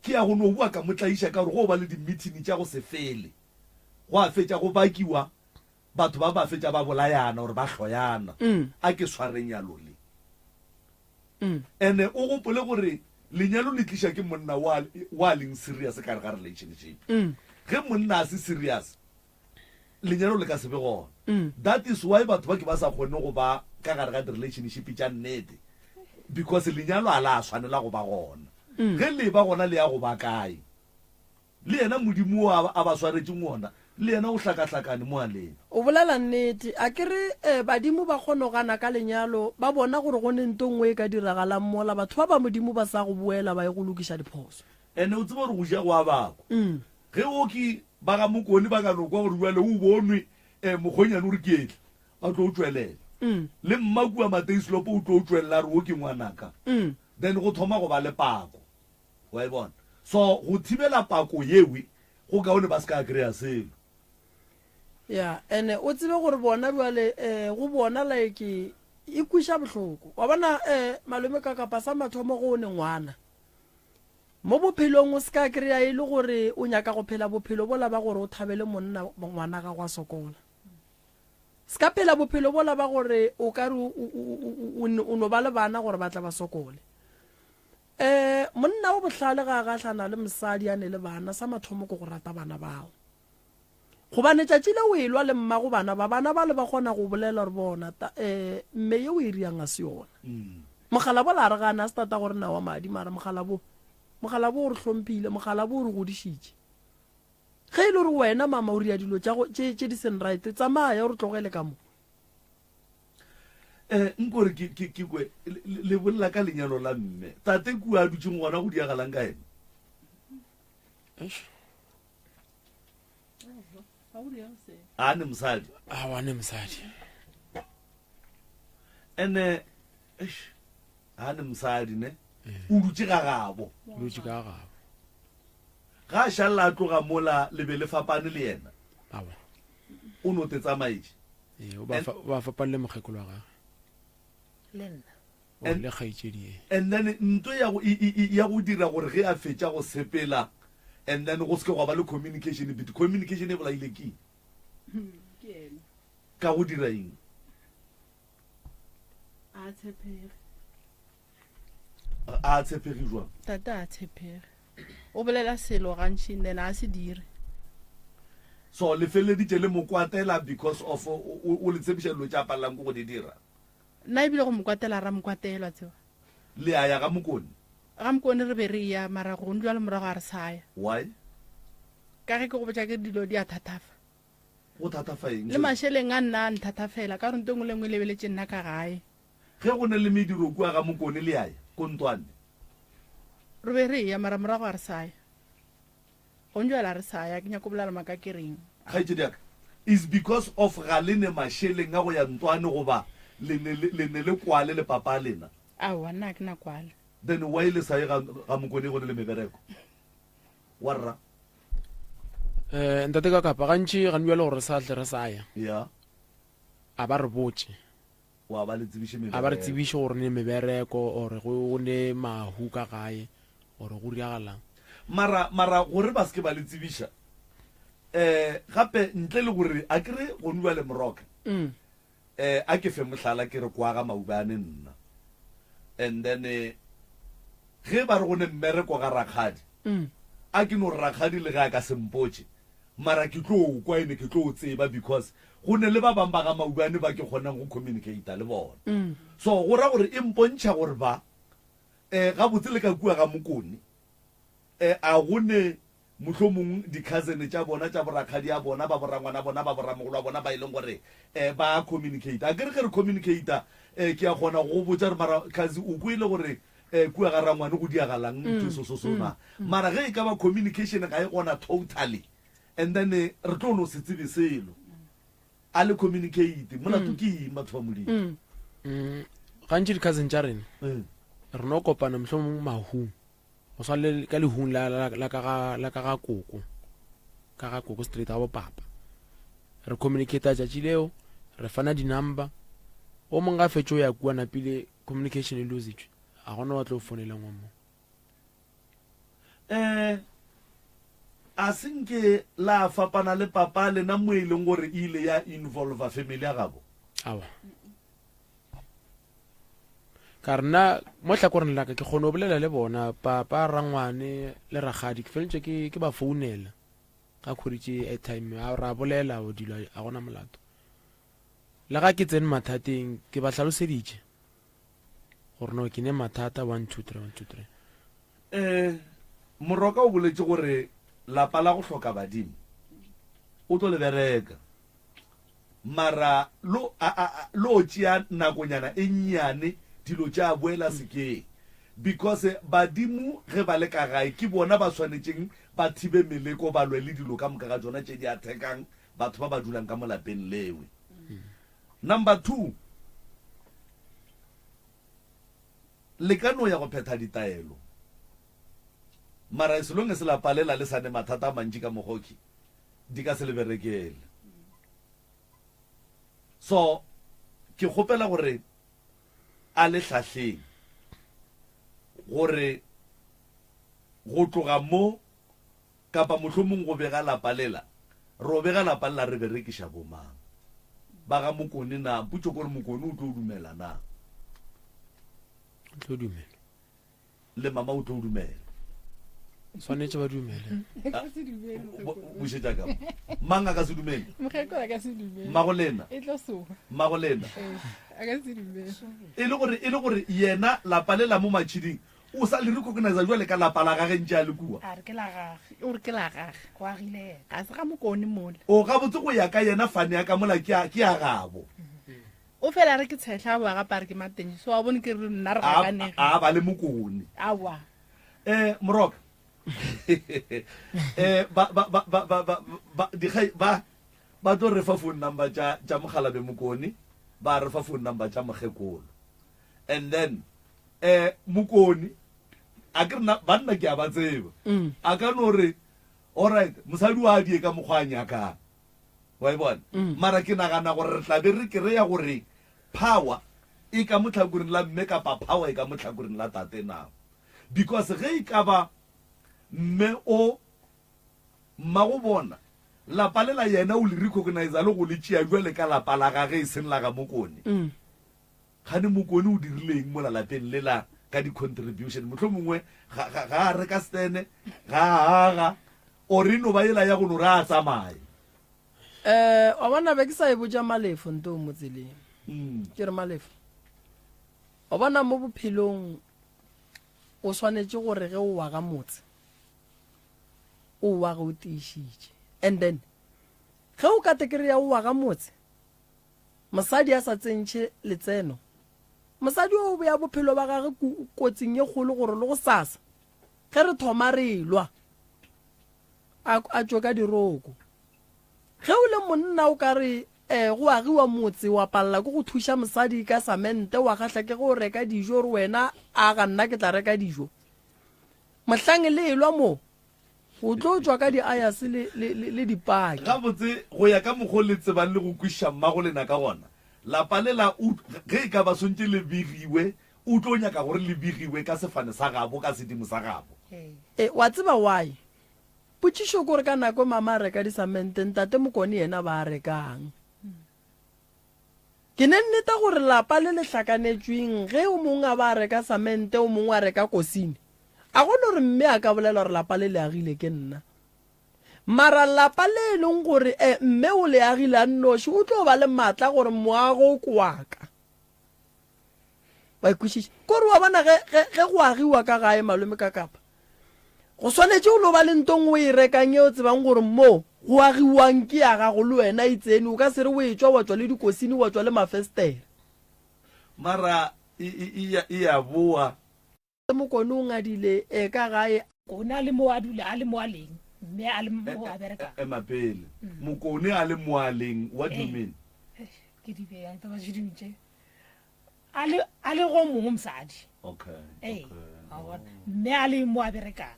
ke ya go no boa ka mo tlaiša ka gore go ba le dimithini tša go se fele. Gwa fetša go bakiwa, batho ba ba fetša ba bolayana gore ba hloyana. A ke sware nyalo le. Ene o gopole gore lenyalo le tliša ke monna wa wa leng serious ka gare ga relationship. Ge monna a se serious, lenyalo le ka se be gona. That is why batho ba ke ba sa kgone go ba ka gare ga di-relationship tša nnete because lenyalo a la swanela go ba gona. Ge le ba gona le ya go ba kae? Le yena Modimo wo a, a ba swaretšeng wona, le yena o hlakahlakane mo a leng. O bolela nnete. A ke re, eh, badimo ba kgona go gana ka lenyalo, ba bona gore go ne nto nngwe e ka diragalang mola batho ba ba Modimo ba sa go boela ba ye go lokiša diphoso. Ene o tseba gore go ja go a bakwa. Ge oki ba ga Mokone ba ka no kwa gore bjale o bonwe, eh, mokgonyane o re ke etla, ba tlo tšwelela. Le mma kua Mateislop o tlo tšwelela a re wo ke ngwanaka. Then go thoma go ba le pako. Wa e bona? So go thibela pako yewe go kaone ba se ka kry-a selo. Ya, ene o tsebe gore bona bjale eh, go bona like e kwiša bohloko. Wa bona eh, malome ka kapa sa mathomo go o ne ngwana. Mo bophelong o se ka kry-a e le gore o nyaka go phela bophelo bola ba gore o thabele monna ngwana gago a sokola. Se ka phela bophelo bola ba gore o ka re o no ba le bana gore ba tla ba sokole. Um monna o bohlale ga a gahlana le mosadi a ne le bana, sa mathomo ke go rata bana bao. Gobane tšatši le o elwa le mmago bana ba, bana bale ba kgona go bolela gore bona, ta, um mme ye o e riang a se yona. Mokgalabo la re gana, a se tata go rena wa madi, mara mokgalabo, mokgalabo o re hlomphile, mokgalabo o re godišitše. Ge e le gore wena mama o ria dilo tša go, tše, tše di seng right, tsamaya o re tlogele ka mo. Eh, nko re ke, ke, ke kwe, le, le bolela ka lenyalo la mme. Tate kua a dutšeng gona go diagalang ka ena? Eish. A ne mosadi. Aowa, ne mosadi. Ene, eish, a ne mosadi ne. O dutše ga gabo. O dutše ka gabo. Ga a šalela a tloga mola le be le fapane le yena. Aowa. O no te tsamaetše. Ee, o ba fa- o ba fapane le mokgekolo wa gagwe. Le nna. O le kgaetšedi ye. And then nto ya go, e, e, e, ya go dira gore ge a fetša go sepela and then go se ke gwa ba le communication but communication e bolaile ke eng? Ke yena. Ka go dira eng? A tshepege. A tshepege jwang? Tate a tshepege. O bolela selo gantši and then a se dire. So le feleleditše le mo kwatela because of o, o, o le tshepiša dilo tše a palelang ke go di dira? Nna ebile go mo kwatela ra mo kwatelwa tseba. Le a ya ga Mokone? Ga Mokone re be re eya mara gong jwale morago ga re sa ya. Why? Ka ge ke go botša ke re dilo di a thathafa. Go thathafa eng? Le mašeleng a nna a nthathafela ka gore nto e nngwe le e nngwe e lebeletše nna ka gae. Ge go ne le mediro kua ga Mokone le a ya ko Ntwane? Re be re eya mara morago ga re sa ya. Gong jwale ga re sa ya, ke nyako bolela maaka ke reng? Kgaetšedi ya ka, is because of ga le ne mašeleng a go ya Ntwane goba le ne le, le ne le kwale le papa a lena? Aowa, nna ga ke na kwale. Then why le sa ye ga, ga Mokone go ne le mebereko? Wa rra? Eh, ntate ka kapa gantši gane bjale gore re sa tle re sa ya. Ya. A ba re botše. Wa ba le tsebiše A ba re tsebiše gore ne mebereko or go ne mahu ka gae or go diragalang. Mara, mara gore ba se ke ba le tsebiša, eh, gape ntle le gore a ke re gonu bjale Moroka, eh, a ke fe mohlala ke re kwa ga Maubane nna, and then eh, ge ba re go ne mmereko ga rakgadi, a ke no re rakgadi le ge a ka se mpotše, Mara ke tlo kwa ene ke tlo tseba because go ne le ba bang ba ga Maubane ba ke kgonang go communicata le bona. So go ra gore e mpontšha gore ba eh gabotse le ka kua ga Mokone eh a go ne mohlomong di cousin tša bona tša borakgadi a bona ba borangwana bona ba boramogolo a bona ba e leng gore eh ba communicata. Akere ge re communicata eh ke a kgona go go botša gore mara cousin o kwele gore Eh, kua ga rangwane go diagalang ntho so so so na. Mara ge e ka ba communication ga e gona totally, and then re tlo no se tsebe selo. A le communicate, molato ke eng batho ba Modimo? Gantši di-cousin tša rena re no kopana mohlomong mahung. Go swana le ka lehung la, la, la, ka ga, la ka ga koko, ka ga koko straight ga bopapa. Re communicate tšatši leo, re fana di-number. O mongwe ga fetše o ya kua napile communication e lositšwe. A gona wa tlo fonelang wa mo. Eh, a se nke la fapana le papa lena mo e leng gore e ile ya involva family ya gabo? Awa. Ka re nna mo hlakoreng la ka ke kgone go bolela le bona papa, rangwane le rakgadi. Ke feletše ke ke ba founela ka khuritše airtime a ra bolela o dilo a gona molato. Le ga ke tsene mathateng ke ba hlaloseditše gore no ke ne mathata 1 2 3 1 2 3. Eh Moroka o boletše gore lapa la go hloka badimo o tlo le bereka. Mara lo, a, a, a, lo tšea nakonyana e nnyane dilo tša boela sekeng. Because badimo ge ba le ka gae ke bona ba swanetšeng ba thibe meleko ba lwe le dilo ka moka ga tšona tše di athekang batho ba ba dulang ka mo lapeng lewe. Number 2, le ka no ya go phetha ditaelo mara as long as lapa lela le sa ne mathata a mantši ka mokgoki di ka se le berekele. So ke kgopela gore a le hlahleng gore go tloga mo kapa mohlomong go bega lapa lela, ro bega lapa lela re berekiša bomang? Ba ga Mokone na? Potšo ke gore Mokone o tlo dumela na? O tlo dumela. Le mama o tlo dumela. Swanetše ba dumele. Bušetša ka mo. Mang a ka se dumele? Mokgekolo a ka se dumele. Mmago lena. E tlo soga. Mmago lena. Ee, a ka se dumele. E le gore, e le gore yena lapa le la mo Matšhiding o sa le recognize jwale ka lapa la gage ntše a le kua. A re ke la gage. O re ke la gage. Go agile yena. Ga se ga Mokone mola. O gabotse go ya ka yena fane ya ka mola ke ya, ke ya gabo. O fela a re ke tshehla a boa gape a re ke Mateng. So wa bone ke re nna re A, gakanege. a ba le Mokone. Aowa. Eh, Moroka. Eh, ba, ba, ba, ba, ba, ba, ba, dikgai, ba, ba tlo re fa phone number tša, tša Mokgalabe Mokone, ba re fa phone number tša Mokgekolo. And then, eh, Mokone, a ke re na, banna ke a ba tseba. Mm. A ka no re, all right, mosadi wa die ka mokgwa a nyakang. Wa e bona? Mm. Mara ke nagana gore re tla be re kry-a gore power e ka mo tlhakoreng la mme kapa power e ka mo tlhakoreng la tate na. Because ge e ka ba mme o mmago bona lapa lela yena o le recognize le go le tšea bjale ka lapa la gage e seng la ga Mokone. Mm. Kgane Mokone o dirile eng mola lapeng lela ka di contribution? Mohlomongwe ga, ga, ga a reka stene, ga a aga, or e no ba yela ya go no re a tsamaye. Eh, wa bona be ke sa e botša Malefo nto mo tseleng. Mm. Ke re Malefo, wa bona mo bophelong o swanetše gore ge o wa ga motse o wa ge o tiišitše. And then ge o ka te kry-a o wa ga motse mosadi a sa tsentšhe letseno, mosadi o bea bophelo ba gage kotsing ye kgolo gore le go sasa ge re thoma re elwa a, a tšwe ka diroko. Ge o le monna o ka re eh, go agiwa motse wa palela ke go thuša mosadi ka samente wa gahla ke ge o reka dijo gore wena a ga nna ke tla reka dijo. Mohlang le elwa mo o tlo tšwa ka diayase le, le, le, le dipaki. Gabotse, go ya ka mokgo le tsebang le go kwešiša mmago lena ka gona, lapa lela o, ge e ka ba swantše le begiwe, o tlo nyaka gore le begiwe ka sefane sa gabo, ka sedimo sa gabo. E, wa tseba why? Potšišo ke gore ka nako mama a reka disamente, ntate Mokone yena ba a rekang? Ke ne nneta gore lapa le le hlakanetšweng ge o mongwe a ba a reka samente o mongwe a reka kosini, a go no re mme a ka bolela gore lapa le le agile ke nna. Mara lapa le e leng gore e mme o le agile a nnoši o tlo ba le matla gore moago o ke wa ka. Wa e kwešiša? Kore wa bona ge, ge, ge go agiwa ka gae malome ka kapa, go swanetše go no ba le nto nngwe o e rekang e o tsebang gore mo go agiwang ke ya gago le wena e tsene. O ka se re o etšwa wa tšwa le dikosini wa tšwa le mafestere. Mara e, e, e ya, e ya boa. Mokone o ngadile e ka gae. Mokone a le mo a dula, a le mo a leng, mme a le mo a berekang. Ema pele. Mokone a le mo a leng, what do you mean? Ke di beyang taba tše dingwe tše. A le, a le go mongwe mosadi. Okay. Ee. Okay. A bona? Mme a le mo a berekang.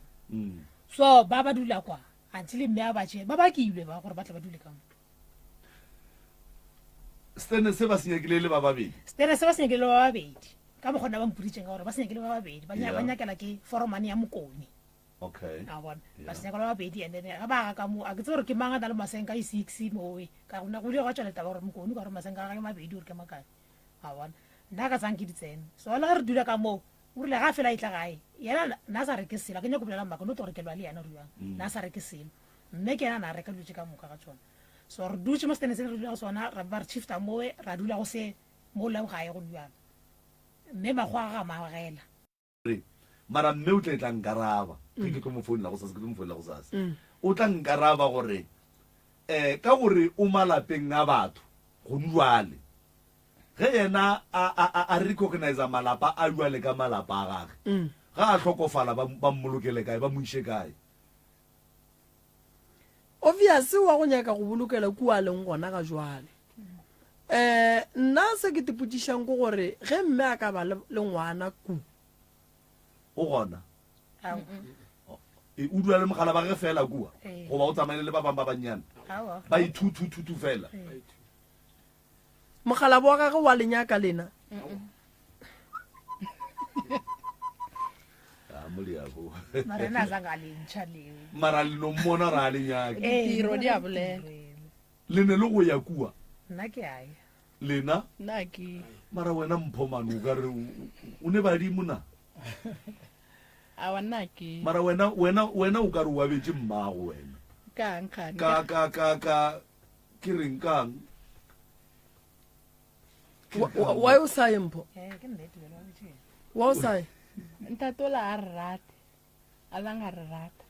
So ba ba dula kwa until mme a ba tšee ba bakilwe ba gore ba tle ba dule ka mo. Stene se ba se nyakile le ba babedi. Stene se ba se nyakile le ba babedi. Ka mokgwa nna ba mpoditšeng ka gore ba se nyakile ba babedi ba nyakela ke foromane ya Mokone. Okay. A bona. Ba se nyakela ba babedi and then ga ba ga ka mo a ke tsebe gore ke mang a na le masenka e 6 mowe. Ka gona go ile gwa tšwela taba gore Mokone ka gore masenka a gagwe mabedi gore ke makae. A bona. Nna ka tsang ke di tsene. So le ge re dula ka moo o rile ga fela e tla gae yena na sa reke selo, a ke nyako bolela maka no to gore ke lwa le yena gore jwang. Na sa reke selo. Mme ke yena na reka dilo tše ka moka ga tsona. So re dutše mo setene se re dula go sona, ra ba re shifta mowe ra dula go se mo la gae go bjalo. Mme makgowa a ga magela. Re, Mara mme o tla tla nkaraba ge ke tlo mo founela gosasa, ke tlo mo founela gosasa. O tla nkaraba gore um ka gore o malapeng a batho gonu jwale, ge yena a, a, a, a recogniza malapa a jwale ka malapa a gage, ga a hlokofala ba, ba mmolokele kae, ba mo iše kae? Obvious wa go nyaka go bolokela kua a leng gona ga jwale. Um nna se ke tipotšišang ke gore ge mme a ka ba le ngwana ku. O gona? E, o dula le mogala ba ge fela kua goba o tsamaile le ba bangwe ba bannyane ba ithuthuthuthu fela? Mokgalabo wa gagwe wa le nyaka lena? Mara le no mmona ra le nyake. Ditiro di a bolela. Le ne le go ya kua? Nna ke a ya. Lena? Nna ke. Mara wena Mpho mane o ka re o ne badimo na? Awa nna ke. Mara wena wena wena o ka re o abetše mmago wena. Kang kgane? Ka ka ka ka ke reng kang? Why o sa ye Mpho? Eh, ke nnete bjale wa betše. Why o sa ye? Ntate ola a re rate. A lang a re rata.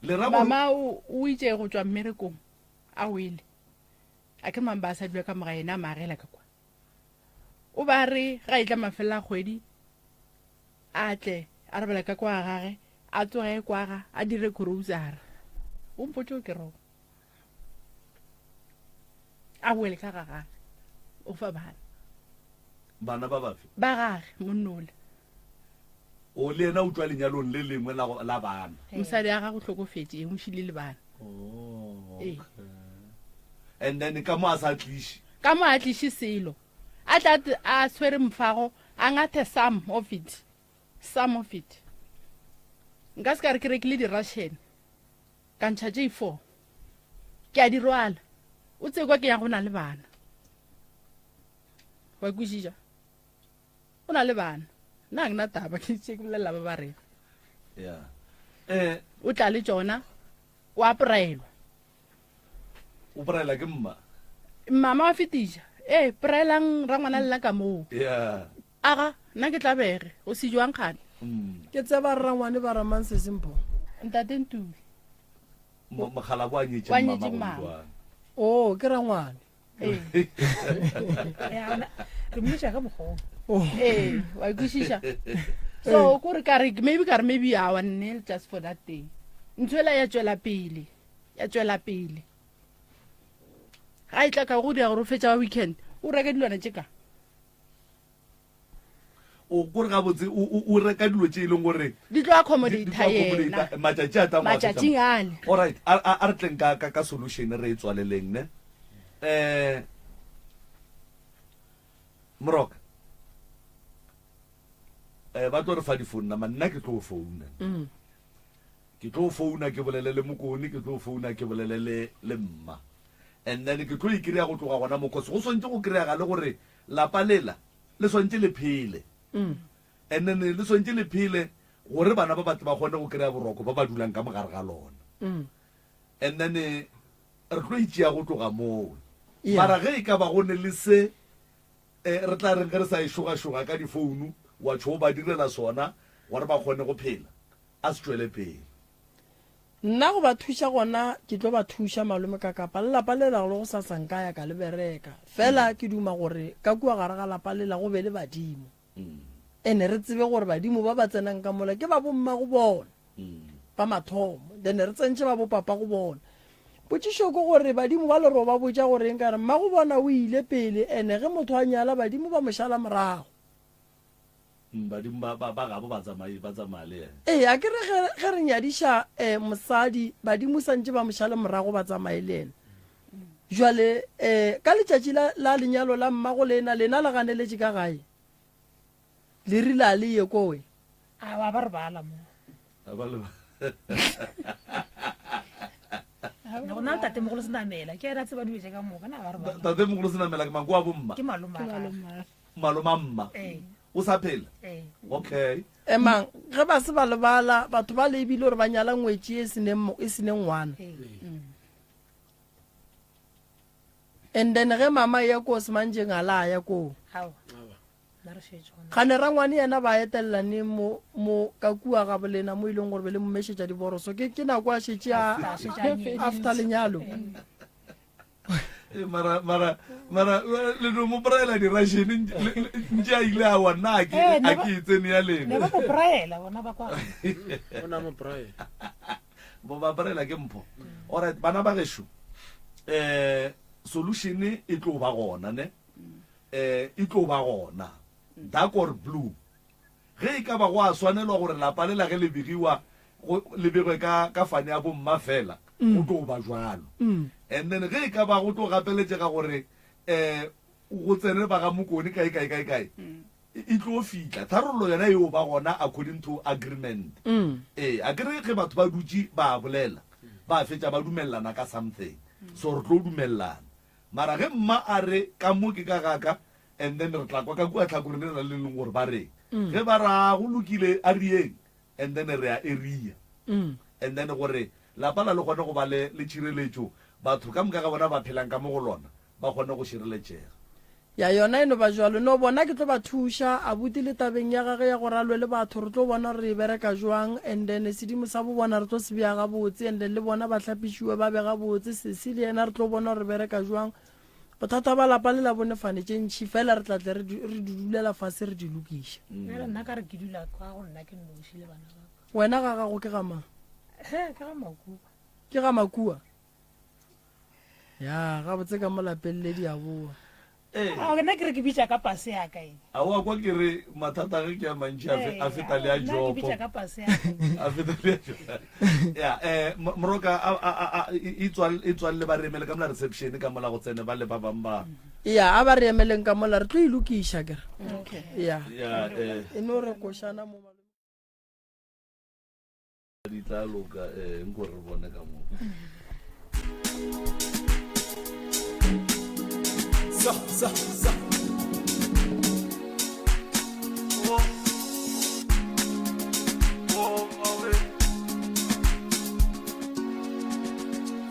Le ra gore Mama o o itše go tšwa mmerekong a wele. A ke mang ba sa dula ka moga yena a magela ka kwa. O ba re ga e tla mafelo a kgwedi a tle a robala ka kwa gage a tsoge kwaga a dire grocery. O mpotše o ke rong. A boele ka ga gage o fa bana. Bana ba bafe? Ba gage monnole. O le yena o tšwa lenyalong le lengwe la la bana. Mosadi a gago hlokofetše, e mo šile le bana. Oh, okay. And then ka mo a sa tliše. Ka mo a tliše selo. A tla a tshwere mfago, a ngathe some of it. Some of it. Nka se ka re ke rekile di-ration. Ka ntšha tše 4. Ke a di rwala. O tsebe kwa ke ya go na le bana. Wa kwešiša? O na le bana. Nna ga ke na taba, ke tše ke bolelela ba ba reng. Yeah. Eh, O tla le tšona, o a poraelwa. O poraela ke mma? Mama wa fetiša. Eh, poraelang rangwana lena ka moo. Yeah. Aga, nna ke tla bege, o se jwang kgane? Ke tseba rrangwane ba ramang sesi Mpho. Ntate Ntuli. Mokgalabo a nyetše Wa nyetše mama mama. Godingwana. Oh, ke rangwane. Ee. Re mmitša ka mokgwa Oh. Ee, wa ikwešiša. So ko re ka re maybe ka re maybe awa nne just for that day. Ntho ela ya tšwela pele. Ya tšwela pele. Ga e tla ka go dira gore o fetša wa weekend, o reke dilwana tše ka. O kore gabotse o reka dilo tše e leng gore di tlo accommodate yena matšatši a tlang matšatšing ale. All right, a re tleng ka ka solution re e tswaleleng ne. Eh Moroka. Eh ba tlo re fa di phone number nna ke tlo founa. Mm. Ke tlo founa ke bolele le Mokone, ke tlo founa ke bolele le le mma. And then ke tlo e kry-a go tloga gona mo cause go swantse go kry-aga le gore lapa lela le swantse le phele. And then le swantse le phele gore bana ba batle ba kgone go kry-a boroko ba ba dulang ka mogare ga lona. And then re tlo e tšea go tloga moo. Mara ge e ka ba go ne le se re tla reng ge re sa e šogašoga ka difounu wa tšho ba direla sona gore ba kgone go phela, a se tšwele pele. Nna go ba thuša gona ke tlo ba thuša malome ka kapa le lapa lela le gosasa nka ya ka le bereka. Fela ke duma gore ka kua gare ga lapa lela go be le badimo. Ene re tsebe gore badimo ba ba tsenang ka mola ke ba bommago bona ba mathomo, then re tsentše ba bopapa go bona. Potšišo ke gore badimo ba le ro ba botša gore eng ka re mmago bona o ile pele ene ge motho a nyala badimo ba mo šala morago. Badimo ba ba ba gabo ba tsamaye ba tsamaya le yena. Ee, a ke re ge ge re nyadiša um mosadi, badimo santše ba mo šale morago ba tsamaye le yena. Jwale um ka letšatši la la lenyalo la mmago lena, lena le ganeletše ka gae. Le rile a le ye kowe. Awa ba re bala mo. A ba le Ne go na le tatemogolo Senamela, ke yena a tseba dilo tše ka moka, na ba re bala. Tatemogolo Senamela ke manko wa bomma. Ke malome a gagwe. Maloma mma. Ee. O sa phela? Ee. Okay. Emang, ge ba se ba lebala, batho ba le ebile gore ba nyala ngwetši e seneng e seneng ngwana. Ee. And then ge mama e ya koo semanjeng a la ya koo. Awa. Nna re šetše gona. Gane rangwane yena ba etelela neng mo mo ka kua ga bolena mo e leng gore be le mmešetša diboroso ke ke nako a šetše a After, a šetše a nyetše. after lenyalo. Eh, mara mara mara le no mo braela di-russian ntše a ile a wa nna a ke Eh, ne a ba- ke e tsene ya Ne lena ba mo braela bona ba kwa. O na mo braela. bo ba braela ke mpho alright bana ba gešo um solution e tlo ba gona ne um e tlo ba gona dark or blue Ge e ka ba go a swanelwa gore lapa lela ge le begiwa go le begwe ka ka fane ya bomma fela, go tlo ba jwalo. And then ge e ka ba go tlo gapeletšega gore um go tsene ba ga Mokone kae kae kae kae, e tlo fihla. Tharollo yona eo ba gona according to agreement. Ee, akere ge batho ba dutše ba bolela, ba fetša ba dumelelana ka something. So re tlo dumelelana. Mara ge mma a re ka mo ke ka ga ka, And then re tla kwa ka kua tlhakoreng lela le leng gore ba reng. Ge ba re a go lokile a re yeng, and then re a area. And then gore lapa la le kgone go ba le le tšhireletšo, batho ka moka ga bona ba phelang ka mo go lona ba kgone go šireletšega. Ya yona e no ba jwalo. No bona ke tlo ba thuša abuti le tabeng ya gage ya gore a lwe le batho re tlo bona gore re e bereka jwang and then sedimo sa bo bona re tlo se bea gabotse and then le bona ba hlapišiwe ba be gabotse sesi le yena re tlo bona gore re bereka jwang. Bothata ba lapa le la bone fane tše ntši fela re tla tle re di re di dulela fase re di lokiša. Bjale nna ka re ke dula kwa go nna ke nnoši le bana ba ka. Wena ga gago ke ga mang? He, ke ga Makua. Ke ga Makua? Ya, gabotse ka mo lapeng le di a boa. Ee. Ao, nna ke re ke bitša ka pase ya ka e. A wa kwa ke re mathata a ge ke a mantši a fe- a feta le a Nna ke Jopo. bitša ka pase ya ka. A feta le a Jopo. Ya, eh, Mo- Moroka a a a a e tswal e tswalle ba re emele ka mola reception ka mola go tsene ba le ba bang ba. Ya, a ba re emeleng ka mola re tlo e lokiša kere. Okay. Ya. Ya, eh. E no re košana mo malome. Di tla loka, eh, nko re bone ka mo. Sa, sa, sa. Oh. Oh, oh, eh.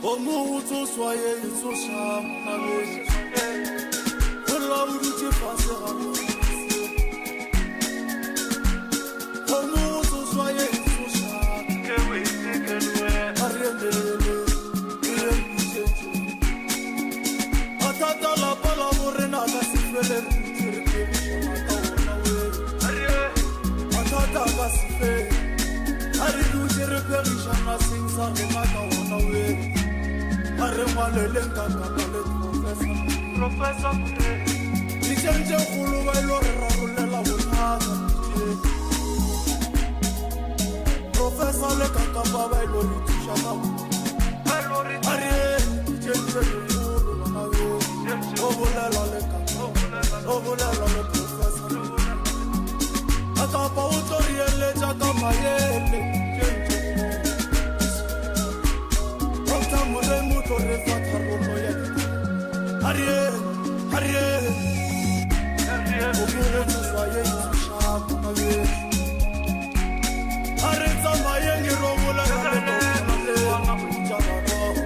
Gomo go tsoswa ye e tsoša monabedi. Go lla o dutše fase ga Gomo go tsoswa ye e tsoša. A re emelele, re ye mpitšetše. Mathata lapa la borena ka se fele re dutše re phegišana ka ona we. Mathata ka se fele. A re dutše re phegišana seng sa rena ka ona we. A re ngwaleleng ka kapa le Professor. Ditšeng tše kgolo ba ilo re rarollela bothata. Professor le Kakapa ba ilo re thuša ka A re ditšeng tše dikgolo bana be. O bolela le Kakapa, o bolela le Professor. Kakapa o tlo re eletša ka maele. Doctor Moremi o tlo re fa tharollo ya ditaba. A re yeng, a re yeng. O mo go tsoswa ye e tsošang bana bešo. A re tsamayeng e ro bolela le Doctor Moremi, tša gagwe.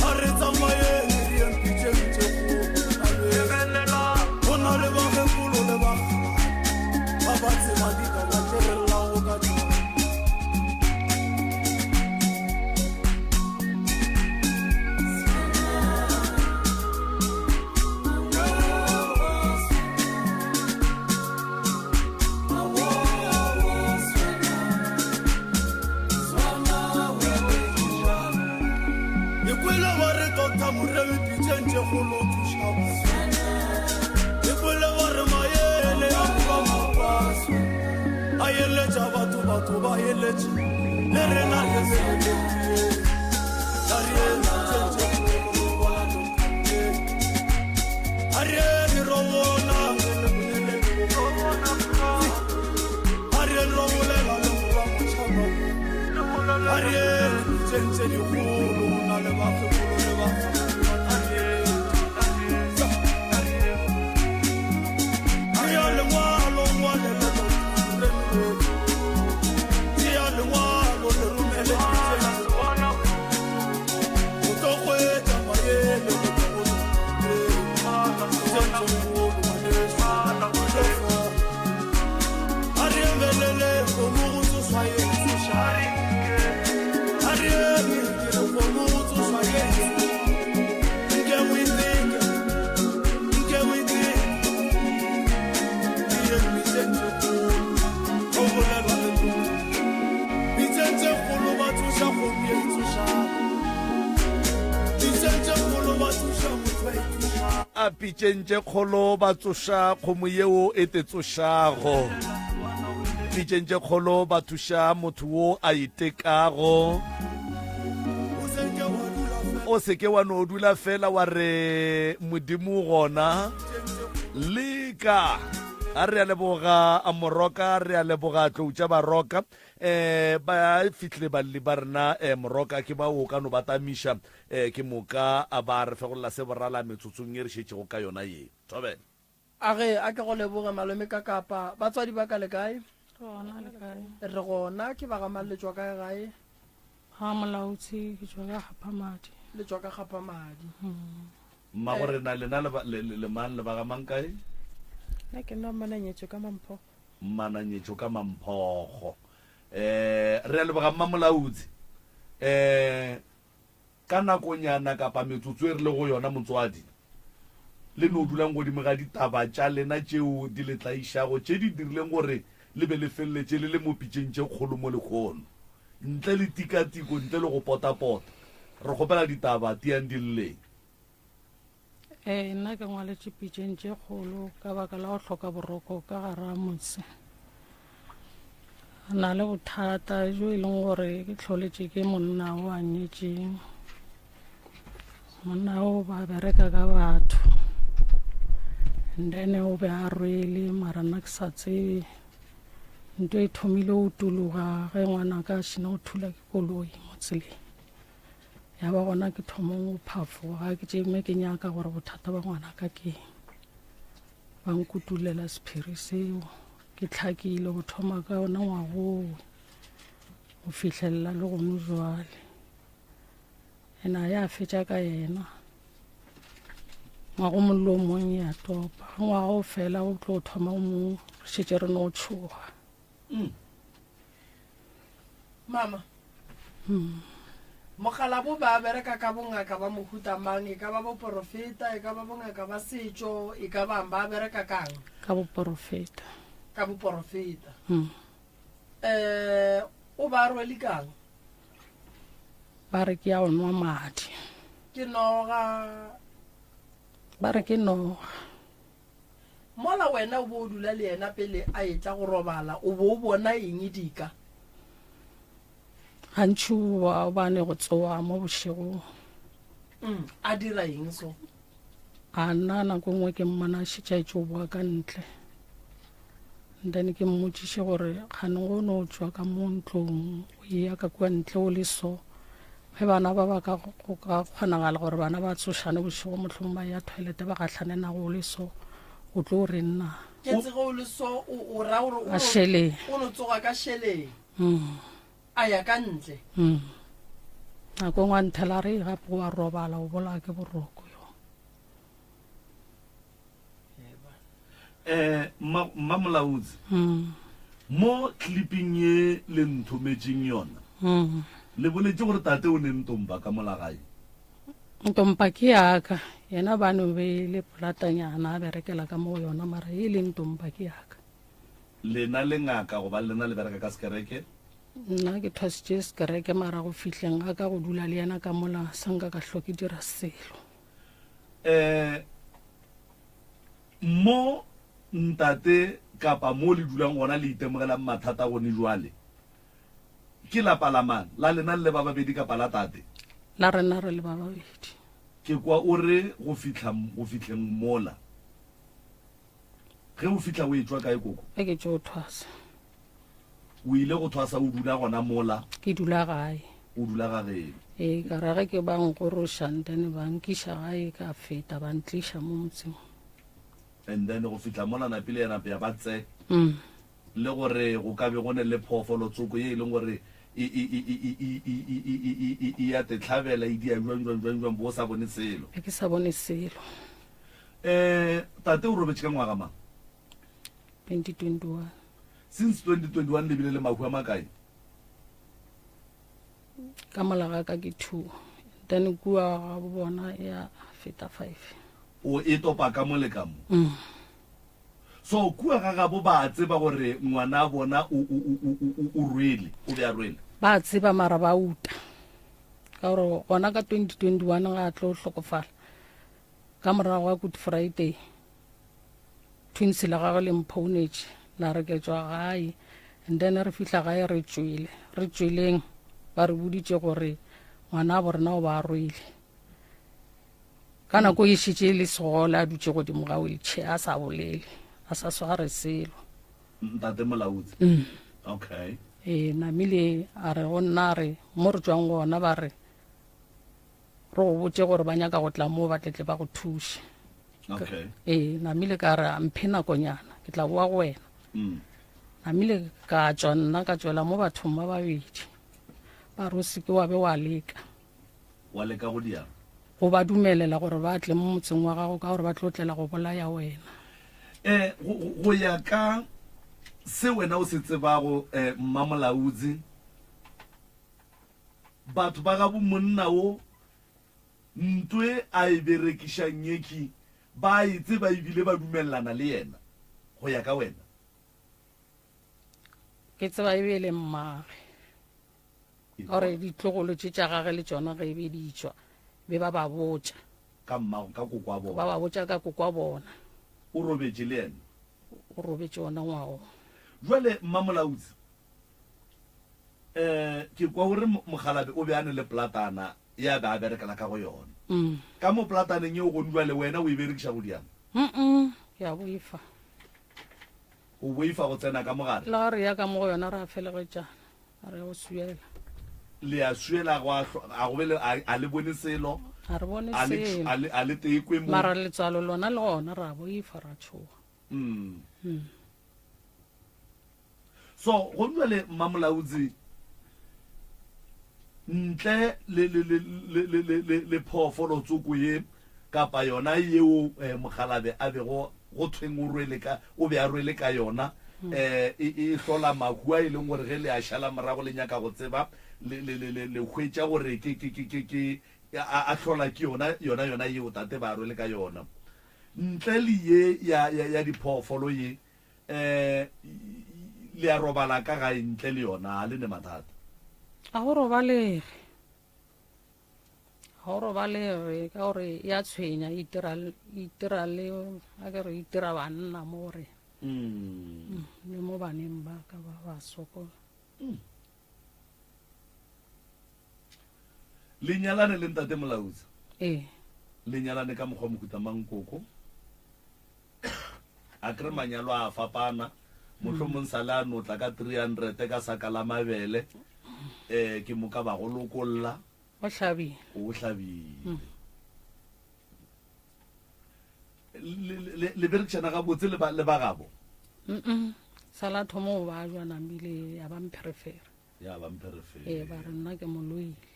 A re tsamayeng re yeng pitšeng tše kgolo bana bešo. Go na le bakgekolo le bakgalabje ba ba tseba ditaba tše re llago ka tšona. tlwaeletše le rena re A pitšeng tše kgolo ba tsoša kgomo yeo e te tsošago. Pitšeng tše kgolo ba thuša motho wo a itekago. O se ke wa no dula fela wa re Modimo gona. Leka. A re a leboga a Moroka, re a leboga tlou tša Baroka. Um ba fihlile balli ba rena um Moroka ke ba o ka no ba tamiša um ke moka a ba re fegolla se borala metsotsong ye re šetšego ka yona ye. Thobela. A ge, a ke go leboge malome ka kapa. Batswadi ba ka le kae? Re gona le kae? Re gona, ke ba ga mang le tšwa kae gae? Ga Molaotsi, ke tšwa ka Kgaphamadi. Le tšwa ka Kgaphamadi. Mmago rena lena le ba, le, le, le mang le ba ga mang kae? Nna ke nna Mmananyetšo ka Mamphogo. Mmananyetšo ka Mamphogo. Eh, re a leboga Mmamolautsi. Eh, Ka nakonyana kapa metsotso e re lego yona, motswadi, le no dulang godimo ga ditaba tša lena tšeo di le tlaišago, tše di dirileng gore le be le feleletše le le mo pitšeng tše kgolo mo lehono. Ntle le tikatiko, ntle le go potapota, re kgopela ditaba, tiang di lleng. Ee, nna ke ngwaletše pitšeng tše kgolo ka baka la go hloka boroko ka gare ga motse. Na le bothata jo e leng gore ke tlholetše ke monna o a nyetšeng. Monna o ba bereka ka batho. And then o be a rwele mara nna ke sa tsebe. Nto e thomile go tologa ge ngwanaka a šena go thula ke koloi mo tseleng. Ya ba gona ke thomong go phafoga ke tšeme ke nyaka gore bothata ba ngwana ka ke ba nkutulela sephiri seo ke tlhakile go thoma ka ona ngwagoo go fihlelela le gone jwale ena ya fetša ka yena ngwago mollo o mong ya topa ge ngwaga o fela o tlo thoma o mong re šetše re no tšhoga mm. Mama. Mokgalabo ba bereka ka bongaka ba mohuta mang? E ka ba boporofeta, e ka ba bongaka ba setšo, e ka bang? Ba bereka kang? Ka boporofeta. Ka boporofeta. Mm. Eh, o ba rwele kang? Ba re ke ya go nwa madi. Ke noga. Ba re ke noga. Mola wena o bo o dula le yena pele a etla go robala, o bo o bona eng dika? Gantši o ba o bane go tsoga mo bošegong. Mm, a dira eng so? A nna nako nngwe ke mmona a šetše a etše o boa ka ntle. And then ke mmotšiše gore kgane go no tšwa ka mo ntlong o eya ka kua ntle o le so. Ge bana ba ba ka go ka kgonagala gore bana ba tsošane bošego mohlomong ba ya toilet ba gahlane nago o le so o tlo re nna Ke tsege o le so o o ra gore o a no- šeleng o no tsoga ka šeleng mm. a ya ka ntle. Mm. Nako e nngwe a nthela a re gape o a robala o bolaya ke boroko yo. Eh, mma, mma Molaudzi, Mm. mo clipping ye le nthometšeng yona, Mm. le boletše gore tate o ne ntompa ka mola gae. Ntompa ke yaka, yena ba no be le polatanyana a berekela ka mo go yona, mara e le ntompa ke yaka. Lena le ngaka goba lena le bereka ka sekereke? Nna ke thwasitše sekereke, mara go fihleng ga ka go dula le yena ka mola sa nka ka hlo ke dira selo. Eh, mo ntate kapa mo le dulang gona le itemogelang mathata gone jwale. Ke lapa la mang? La lena le le ba babedi kapa la tate? La rena re le ba babedi. Ke kwa o re go fihla go fihleng mola. Ge o fihla o etšwa kae koko? Ge ke tšo thwasa. O ile go thwasa o dula gona mola? Ke dula gae. O dula ga geno? Ee, ka ra ge ke ba nkgoroša and then ba nkiša gae ka feta ba ntliša mo motseng. And then go fihla mola napile ya nape ya ba tse. Mm. Le gore go ka be go ne le phoofolo tsoko ye e leng gore e, e, e, e, e, e, e, e, e, e, e, e, e ya te hlabela, e dia jwang, jwang, jwang, jwang, bo o sa bone selo. Be ke sa bone selo. Eh, tate o robetše ka ngwaga mang? 2021. Since 2021 le bile le mahu a makae? Ka mola ga ka ke 2. Then kua ga bo bona ya feta 5. O e topa ka mo le ka mo. Mm. So kua ga gabo ba a tseba gore ngwana bona o, o, o, o, o, o rwele, o be a rwele? Ba a tseba mara ba uta. Ka gore gona ka 2021 ga a tlo hlokofala. Ka morago ga Good Friday, twins la gagwe le mphounetše la re ke tšwa gae. And then re fihla gae re tšwele. Re tšweleng ba re boditše gore ngwana bo rena o ba rwele. Ka nako e šetše e le segole a dutše godimo ga wheelchair a sa bolele, a sa sware selo. Ntate Molautsi. Mm. Okay. Ee, namile a re go nna a re mo re tšwang gona ba re re go botše gore ba nyaka go tla mo ba tletle ba go thuše. Okay. Ee, namile ka re mphe nakonyana ke tla boa go wena. Mm. Namile ka tšwa nna ka tšwela mo bathong ba babedi. Ba re o se ke wa be wa leka. Wa leka go diang? Go ba dumelela gore ba tle mo motseng wa gago ka gore ba tlo tlela go bolaya wena. Eh, go, go ya ka se wena o se tsebago, eh, Mmamolaudzi, batho ba gabo monna wo, ntwe a e berekišang yekhi, ba e tseba ebile ba dumelelana le yena, go ya ka wena? Ke tseba e be e le mmage. Gore ditlogolo tše tša gage le tšona ge e be di tšwa, be ba ba botša. Ka mmago, ka koko wa bona. Ba ba botša ka koko wa bona. O robetše le yena? O robetše ona ngwago. Jwale Mmamolautsi, um ke kwa gore mokgalabe o be a ne le platana ye a be a berekela ka go yona. Mm. Ka mo plataneng yeo gone jwale wena o e berekiša go diang? Mm-mm, ke a boifa. O boifa go tsena ka mogare? Le ga re ya ka mo go yona re a felegetšana. A re go swiela. Le a swiela go a a go be le a, a le bone selo. A re bone A le selo. a le a le tekwe mo. Mara letswalo lona le gona ra boifa ra tšhoga. Mm. Mm. So go jwale Mmamolaudzi ntle le le le le le le le le phoofolo tsoko ye kapa yona yeo eh, mokgalabe a bego go thweng o rwele ka o be a rwele ka yona um e, e hlola mahu a e leng gore ge le a šala morago le nyaka go tseba le, le, le, le, le hwetša gore ke, ke, ke, ke, ke a, a hlola ke yona yona yona yeo tate ba rwele ka yona. Ntle le ye ya, ya, ya diphoofolo ye um le a robala ka gae ntle le yona, ga le ne mathata? Ga go robalege. Ga o robalege ka gore ya tshwenya e itira e itira le a ke re e itira banna mo gore mm. mm, le mo baneng ba ka ba ba sokola. Mm. Le nyalane le ntate Molautsa? Ee. Le nyalane ka mokgwa mohuta mang koko? A kere manyalo a fapana, mohlomong sa le a notla ka 300 ka saka la mabele, um ke moka ba go lokolla. O hlabile. O hlabile. Le, le berekišana gabotse le ba, le ba gabo? Mm Sa la thoma go ba jwa namile ya ba mpherefere. Ya ba mpherefere. Ee, ba re nna ke mo loile.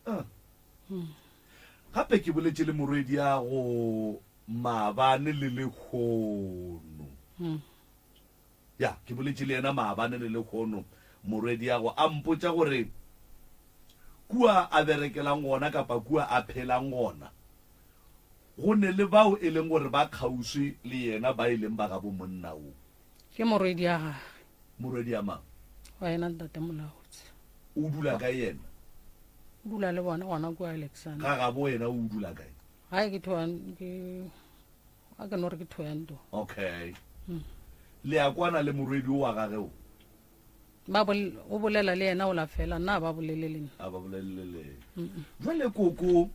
Ah. Gape ke boletše le morwedi ya go maabane le lehono. Mm. Ya, ke boletše le yena maabane le lehono, morwediago a mpotša gore kua a berekelang gona kapa kua a phelang gona, go ne le bao e leng gore ba kgauswi le yena ba e leng ba gabo monna wo. Ke morwedi ya gage. Morwedi ya mang? Wa yena Ntate Molaotsi. O dula kae yena? O dula le bona gona kua Alexander. Ga gabo yena o dula kae? Gae ke Thohoyandou, ke A ke no re ke Thohoyandou. Okay. Le a kwana le morwedi o wa gage o? Ba bol, o bolela le yena o la fela, nna a ba bolele le nna. A ba bolele le ena. Jwale koko,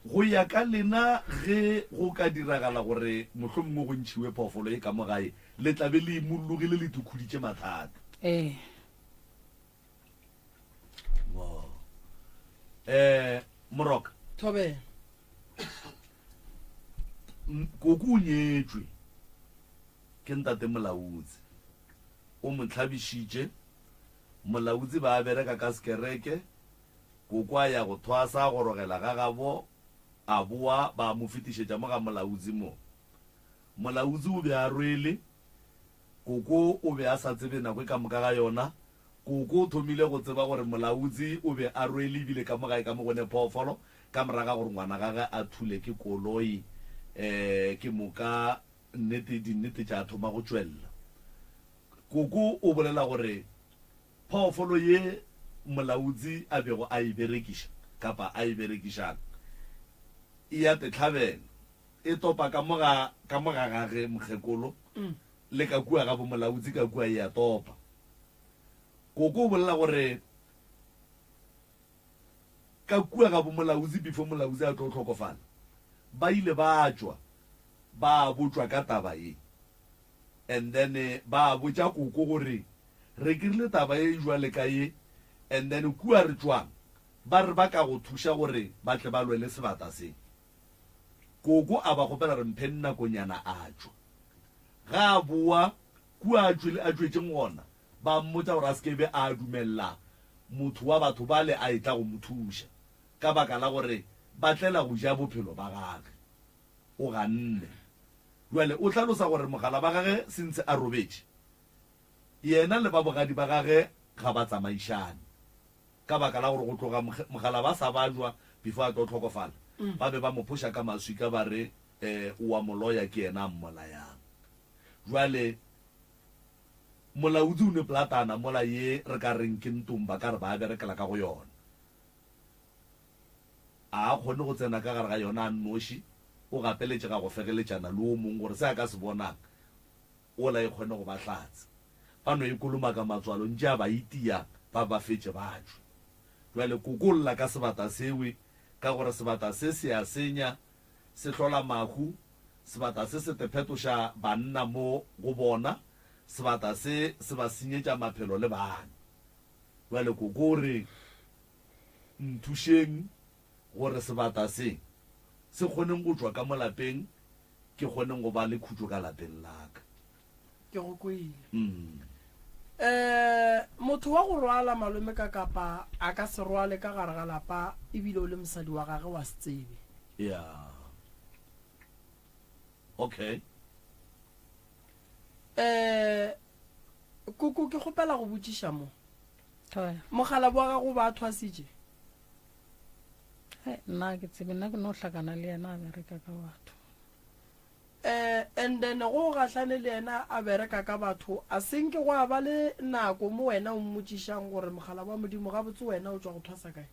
go ya ka lena ge go ka diragala gore mohlomongwe go ntšhiwe phoofolo e ka mo gae, le tla be le imollogile le tukhuditše mathata? Ee. Wow. Eh, Moroka. Thobela. Koko o nyetšwe ke ntate Molautsi. O mo hlabišitše. Molautsi ba bereka ka sekereke. Koko a ya go thwasa a gorogela ga gabo, a boa ba mo fetišetša mo ga Molautsi mo. Molautsi o be a rwele. Koko o be a sa tsebe nako e ka moka ga yona. Koko o thomile go tseba gore Molautsi o be a rwele ebile ka mo gae ka mo go ne phoofolo ka morago ga gore ngwana gagwe a thule ke koloi. Um ke moka nnete dinnete tša thoma go tšwelela. Koko o bolela gore phoofolo ye Molautsi a bego a e berekiša kapa a e berekišang e ya tehlabela, e topa ka mo ga ka mo ga gage mokgekolo le ka kua ga boMolautsi ka kua e a topa. Koko o bolela gore ka kua ga boMolautsi before Molautsi a tlo hlokofala ba ile ba tšwa ba botšwa ka taba ye and then ba botša koko gore re krile taba ye jwale ka ye and then kua re tšwang ba re ba ka go thuša gore ba tle ba lwe le sebata se. Koko a ba kgopela re mpheng nakonyana a tšwa. Ga a boa kua a tšwele a tšwetšeng gona ba mmotša gore a se ke be a dumelela motho wa batho bale a etla go mo thuša ka baka la gore ba tlela go ja bophelo ba gage. O ganne. Bjale o hlalosa gore mogala ba gage since a robetše, yena le ba bogadi ba gage ga ba tsamaišane ka baka la gore go tloga mogala ba sa bajwa before a tlo hlokofala, ba be ba mo phoša ka maswika ba re o a mo loya ke yena a mmolayang. Bjale molaodi o ne platana mola ye re ka reng ke ntong ba ka re ba berekela ka go yona. A a kgone go tsena ka gare ga yona a nnoši, o gapeletšega go fegeletšana le o mong gore se a ka se bonang ola e kgone go ba hlatse. Ba no e kolomaka matswalo ntše a ba itia ba ba fetše ba tšwe. Bjale koko o lla ka sebata sewe ka gore sebata se se a senya, se hlola mahu, sebata se se tephetoša banna mo go bona, sebata se se ba senyetša maphelo le bana. Bjale koko o re. Nthušeng gore sebata se se kgoneng go tšwa ka mo lapeng, ke kgoneng go ba le khutšo ka lapeng la ka. Ke go kwele. Um motho wa go rwala malome ka kapa a ka se rwale ka gare ga lapa ebile o le mosadi wa gage wa se tsebe. Ya. Okay. Um koko ke kgopela go botšiša mo. Mogala wa gago ba thwasitše? Nna ke tsebe, nna ke no hlakana le yena a bereka ka batho. Eh, and then go gahlane le yena a bereka ka batho, a senke gwa ba le nako mo wena o mmotšišang gore mogala wa Modimo gabotse wena o tšwa go thwasa kae?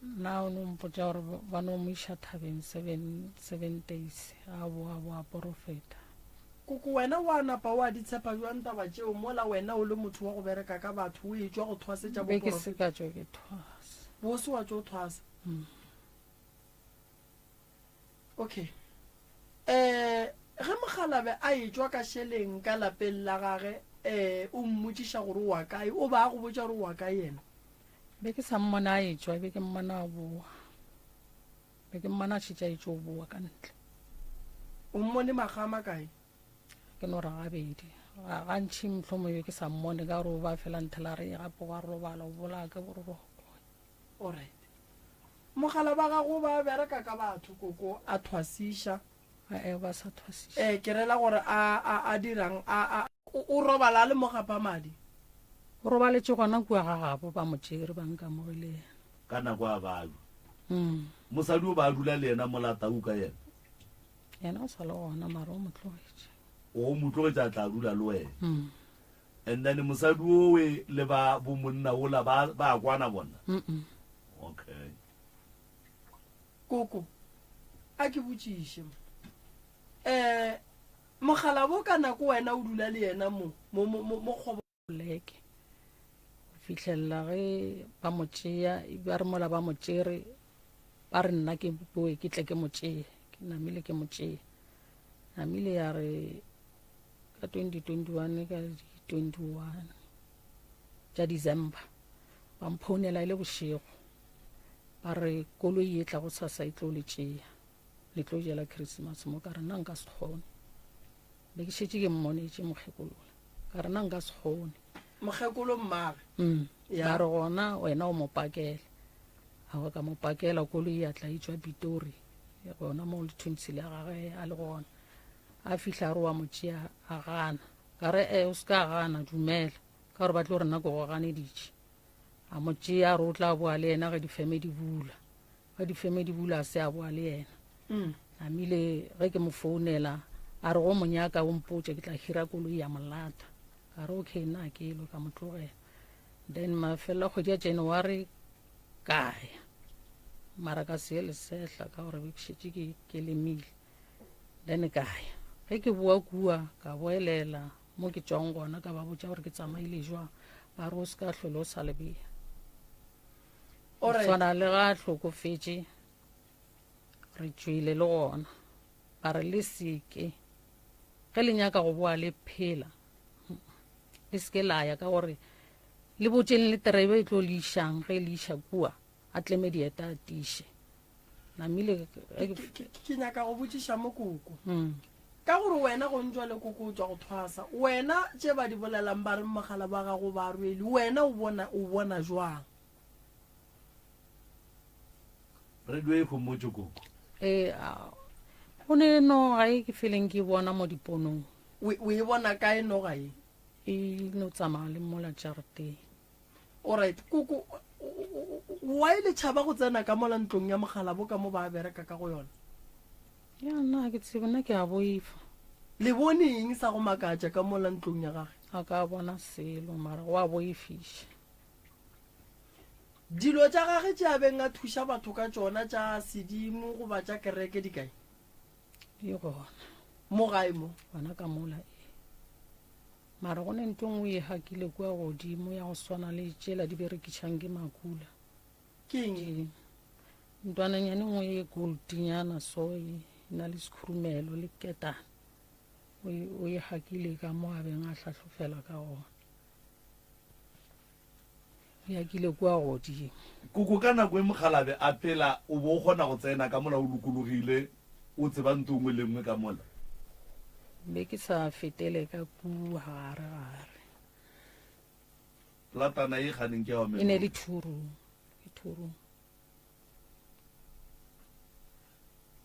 Nna o no mpotša gore ba no mo iša thabeng seven days, a boa boa porofeta. Koko wena wa napa wa di tshepa bjang taba tšeo mola wena o le motho wa go bereka ka batho o etšwa go thwasetša Be ke se ka tšwa ke thwasa. Bo se wa tšwa o thwasa. Okay. Eh ge mokgalabe a etšwa ka šeleng ka lapeng la gage eh o mmotšiša gore o wa kae o ba a go botša gore o wa kae yena? Be ke sa mmona a etšwa be ke mmona a boa. Be ke mmona a šetše a etšo boa ka ntle. O mmone makga a makae? Ke no re gabedi. Ga gantši mohlomongwe be ke sa mmone ka gore o ba fela nthela re gape wa robala o bolaya ke boroko. Alright. Mogala ba gago ba bereka ka batho koko a thwasiša. Ae ba sa thwasiša. Eh ke rela gore a a a dirang a a o robala a le mo gapa madi. O robaletše gona kua ga gabo ba mo tšere ba nkamogile yena. Ka nako a bajwa. Mosadi o ba a dula le yena mola tau ka yena. Yena o sa le gona mara o mo tlogetše. O mo tlogetše a tla dula le wena. And then mosadi owe le ba bo monna ola ba ba kwana bona. Okay. Koko, a ke botšiše mo. Eh, mogala bo ka nako wena o dula le yena mo mo mo mo kgobo. Poleke go fihlelela ge ba mo tšea, ba re mola ba mo tšere ba re nna ke boe ke tle ke mo tšee, ke namile ke mo tšee. Namile ya re ka 2021 ka di 21 tša December ba mphounela e le bošego ba re koloi e tla go sasa e tlo le tšea le tlo jela Christmas mo ka re nna nka se kgone. Be ke šetše ke mmonetše mokgekolola. Ka re na nka se kgone. Mokgekolo mmage. Mm. Ba re gona wena o mo pakele. A ka mo pakela koloi ya tla e tšwa Pitori. Gona mo le thuntshi la gagwe a le gona. A fihla a re wa mo tšea a gana. Ka re e o se ka gana dumela. Ka gore ba tlo re nna ke go ganeditše. A mo tšea a re o tla boa le yena ge difeme di bula. Ge difeme di bula a se a boa le yena. Mm. Namile ge ke mo founela a re go monyaka o mpotše ke tla hira koloi ya molata. Ka re okay nna ke lo ka mo tlogela. Then mafelelo a kgwedi ya January ka ya. Mara ka se ye lesehla ka gore be ke šetše ke ke lemile. Then ka ya. Ge ke boa kua ka boelela mo ke tšwang gona ka ba botša gore ke tsamaile jwang. Ba re o se ka hlole o sa lebea. Go swana le ga a hlokofetše re tšwele le gona ba re le seke ge le nyaka go boa le phela le seke la ya ka gore le botšeng le terebe e tlo le išang ge le iša kua a tleme dieta a tiše namile ke nyaka go botšiša mo koko hmm. ka gore wena go ntšwa le koko o tswa go thwasa wena tše ba di bolelang ba re mogala ba gago ba rwele wena o bona o bona jwang Radio e homotše koko. Ee, go ne noga e ke feleng ke bona mo diponong. O e bona kae noga e? E no tsamaya le mola jarateng. Alright, koko, why le tšhaba go tsena ka mola ntlong ya mogalabo ka mo ba bereka ka go yona? Ya nna ke tsebe, nna ke a boifa. Le bone eng sa go makatša ka mola ntlong ya gage? A ka bona selo, mara go a boifiša. Dilo tša gage tše a beng a thuša batho ka tšona tša sedimo goba tša kereke di kae? Di gona. Mo gae mo? Gona ka mola e. Mara go ne ntho nngwe e hakile kua godimo ya go swana le tšela di berekišang ke makula. Ke eng? Ntwananyane nngwe e goldnyana so e na le sekhurumelo le ketane. O e hakile ka mo a beng a hlahlofela ka gona. Nyakile kua godimo. Koko, ka nako e mokgalabe a phela, o bo o kgona go tsena ka mola o lokologile, o tseba nto nngwe le nngwe ka mola? Be ke sa fetele ka kua gare gare. Platana ye kganeng ke ya E ne le two room, ke two room.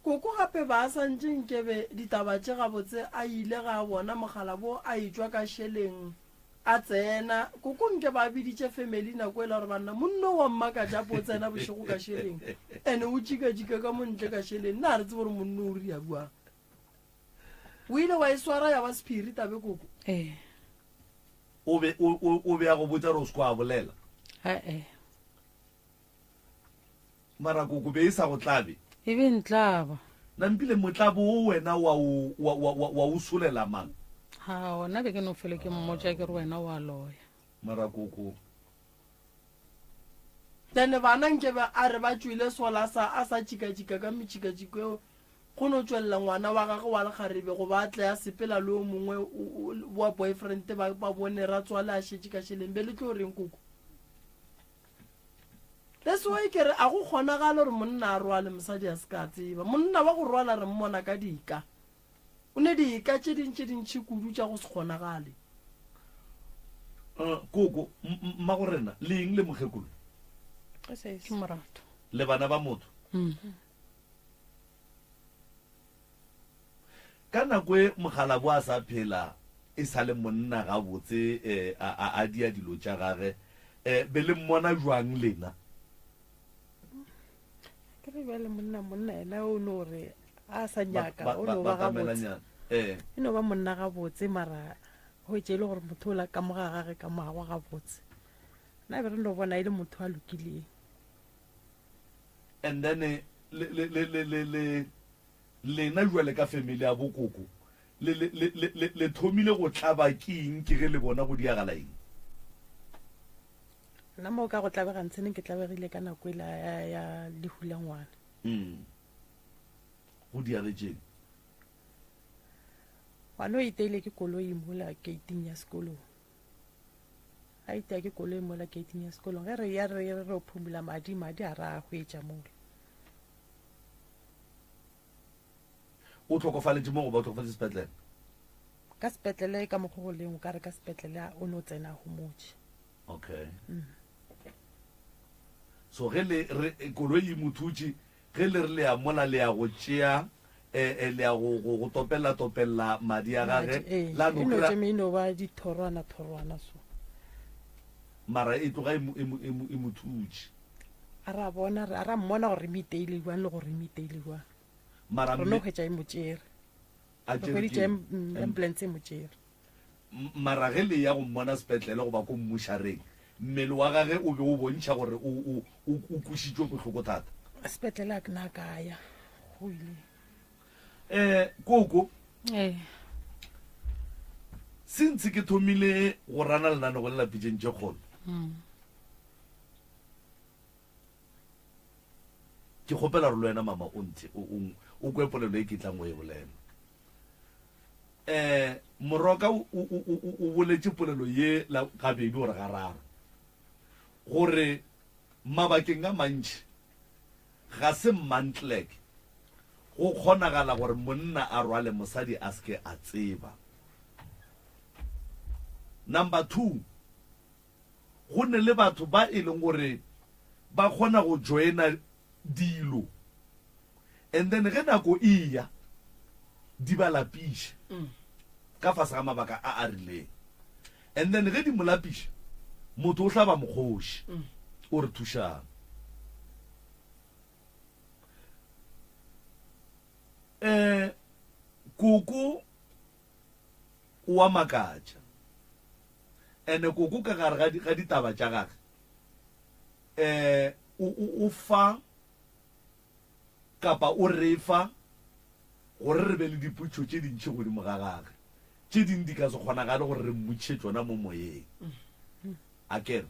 Koko gape ba a santše nkebe ditaba tše gabotse a ile ga a bona mogalabo a etšwa ka šeleng a tsena. Koko nke ba biditše family nako ela gore banna monno wa mmakatša apo o tsena bošego ka šeleng ene o tšikatšika ka mo ntle ka šeleng nna ga re tsebe gore monno o ria bjang. O ile wa e swara ya ba sephiri tabe koko? Ee. O be o o o be a go botša gore o se kwa bolela? Ee. Mara koko be e sa go tlabe? E be ntlaba. Nampile motlabo wo wena wa o, wa, wa, wa, wa o solela mang? Ha, ona be ke no fele ke mmotša ke re wena wa loya. Mara koko. Then bana nke be a re ba tšwele sola sa a sa tšikatšika ka metšikatšiko eo go no tšwelela ngwana wa gagwe wa lekgarebe goba a tle a sepela le o mongwe wa boyfriend ba, ba bone ratswale a šetše ka šeleng be le tlo reng koko? That's why ke re a go kgonagale gore monna a rwale mosadi a se ka tseba. Monna wa go rwala re mmona ka dika. O ne dika tše ding tše dintši kudu tša go se kgonagale. Uh, koko, mmagorena, le eng le mokgekolo? Ke moratho. Le bana ba motho? Mm. Ka nako e mokgalabo a sa phela e sa le monna gabotse eh, a, a, a dia dilo tša gage eh, be le mmona jwang lena? Ke re bjale monna monna yena o no re a sa nyaka o no ba gabotse eh. E no ba monna gabotse mara hwetše e le gore motho o la ka mo ga gage ka mo gagwe gabotse nna be re no bona e le motho a lokileng. And then le le le le le le Lena bjale ka family ya bo koko le, le, le, le, le, le thomile go tlaba ke eng ke ge le bona go diagala eng? Nna mo ka go tlabega ntsheneng ke tlabegile ka nako ela ya, ya lehu la ngwana. Mm. Go diagetšeng? Ngwana o iteile ke koloi mola gating ya sekolong. A itea ke koloi mola gating ya sekolong. Ge re ya re re re phumula madi, madi a ra a hwetša mola. O hlokofaletše mo goba o hlokofaletše sepetlele? Ka sepetlele ka mokgwa go leng o ka re ka sepetlele o no tsena homotše. Okay. Mm. So ge le re koloi e mo thutše, ge le re le ya mola le ya go tšea eh, eh, le ya go go go topella topella madi a gage eh, la no e no kry-a tšeme e no ba dithorwana thorwana so. Mara e tloga e mo e mo e mo e mo thutše. A ra bona a ra mmona gore e mo iteile jwang le gore e mo iteile jwang. Mara Re no mme hwetša e mo tšere. A Re tšere hweditše ke em- mm, ambulance e mo tšere. M- Mara ge le ya go mmona sepetlele goba ko mmušareng, mmele wa gage o be o bontšha gore o, o, o, o kwešitšwe bohloko thata. Sepetlele a ke na ka ya, go ile. Eh, koko. Ee. Since ke thomile go rana lenanego le la Pitšeng tše Kgolo, Mm. Ke kgopela gore le wena mama o nthe o, o, o kwe polelo e ke tlang go e bolela. Eh, Moroka o, o, o, o, o boletše polelo ye la gabedi gore gararo, gore mabakeng a mantši ga se mantlek go kgonagala gore monna a rwale mosadi a se ke a tseba. Number 2, Go ne le batho ba e leng gore ba kgona go joina dilo and then ge nako e ya di ba lapiša ka fase ga mabaka a a rileng and then ge di mo lapiša motho o hlaba mokgoši o re thušang. Um koko o a makatša. Ene koko ka gare ga, ga ditaba tša gage, eh, o, o, o fa kapa o re fa gore re be le dipotšišo tše dintši godimo ga gage. Tše ding di ka se kgonagale gore re mmotšiše tšona mo moyeng. A ke re,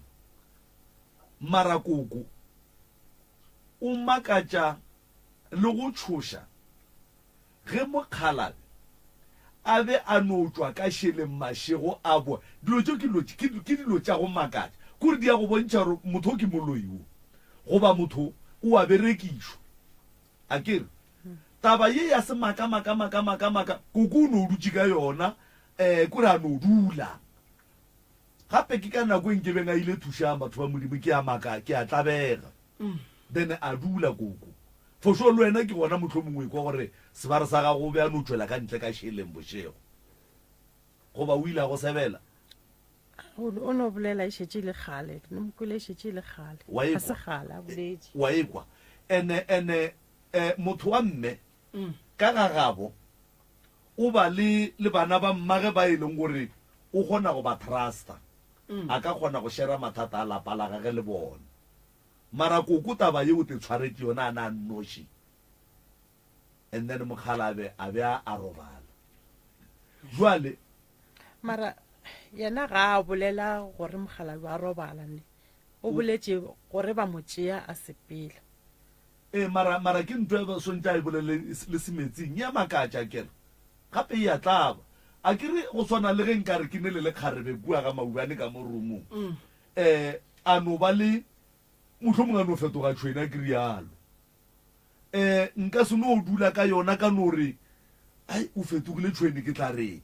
mara koko o makatša le go tšhoša Ge mokgalabje a be a no tšwa ka šeleng mašego a boa, dilo tšeo ke dilo, ke, ke dilo tša go makatša. Ke gore di ya go bontšha gore motho o ke moloi wo, goba motho o a berekišwa. A ke re, taba ye ya semaka, maka, maka, maka, maka, koko o no dutše ka yona, um kore a no dula. Gape ke ka nako e nkebeng a ile thušang batho ba Modimo, ke a maka, ke a tlabega. Then a dula koko. For sure le wena ke gona mohlomongwe o ekwa gore sebare sa gago o be a no tšwela ka ntle ka šeleng bošego. Goba o ile a go sebela? O o no bolela e šetše e le kgale. Ke no mo kwele e šetše e le kgale. Wa Ga se ekwa? kgale a boletše. Wa ekwa? Ene, ene, eh, motho wa mme ka ga gabo o ba le, le bana ba mmage ba e leng gore o kgona go ba trusta. A ka kgona go shera mathata a lapa la gage le bona. Mara koko taba ye o te tshwaretše yona a na a nnoši and then mokgalabe a be a a robala. Jwale. Mara yena ga a bolela gore mokgalabe a robala ne. O boletše gore ba mo tšea a sepela. Ee mara mara ke ntho e ba swantše a e bolele le semetsing. E a makatša akere. Gape e a tlaba. Akere go swana le ge nkare ke ne le lekgarebe kua ga Maubane ka mo roomong. Eh, a no ba le, mohlomongwe a no fetoga tšhwene, a ke realo. Eh, nka se no dula ka yona ka no re, Ai, o fetogile tšhwene, ke tla reng?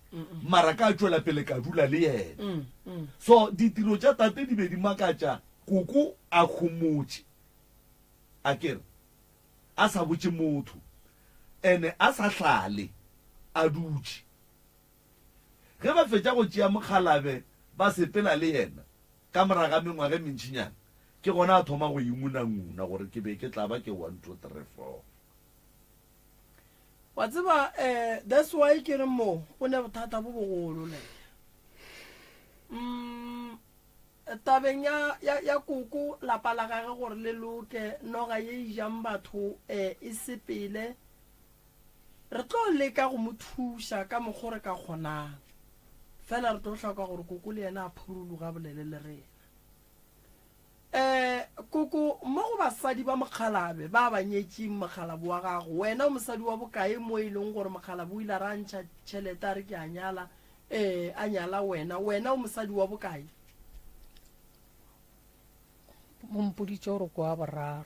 Mara ka tšwela pele ka dula le yena. So, ditiro tša tate di be di makatša koko a homotše, a ke re, a sa botše motho, ene a sa hlale a dutše. Ge ba fetša go tšea mokgalabe ba sepela le yena, ka morago ga mengwaga e mentšinyana, ke gona a thoma go ingunanguna gore ke be ke tla ba ke one, two, three, four. Wa tseba eh that's why ke re mo go ne bothata bo bogolo le. Mm tabeng ya ya ya koko lapa la gage gore le loke noga ye e jang batho eh e sepele Re tlo leka go mo thuša ka mokgo re ka kgonang, fela re tlo hloka gore koko le yena a phuruluge a bolele le rena. Um koko, mo go basadi ba mokgalabe ba ba nyetšeng mokgalabo wa gago, wena o mosadi wa bokae mo e leng gore mokgalabo o ile a re a ntšha tšhelete a re ke a nyala, um a nyala wena, wena o mosadi wa bokae? O mpoditše gore ke wa boraro.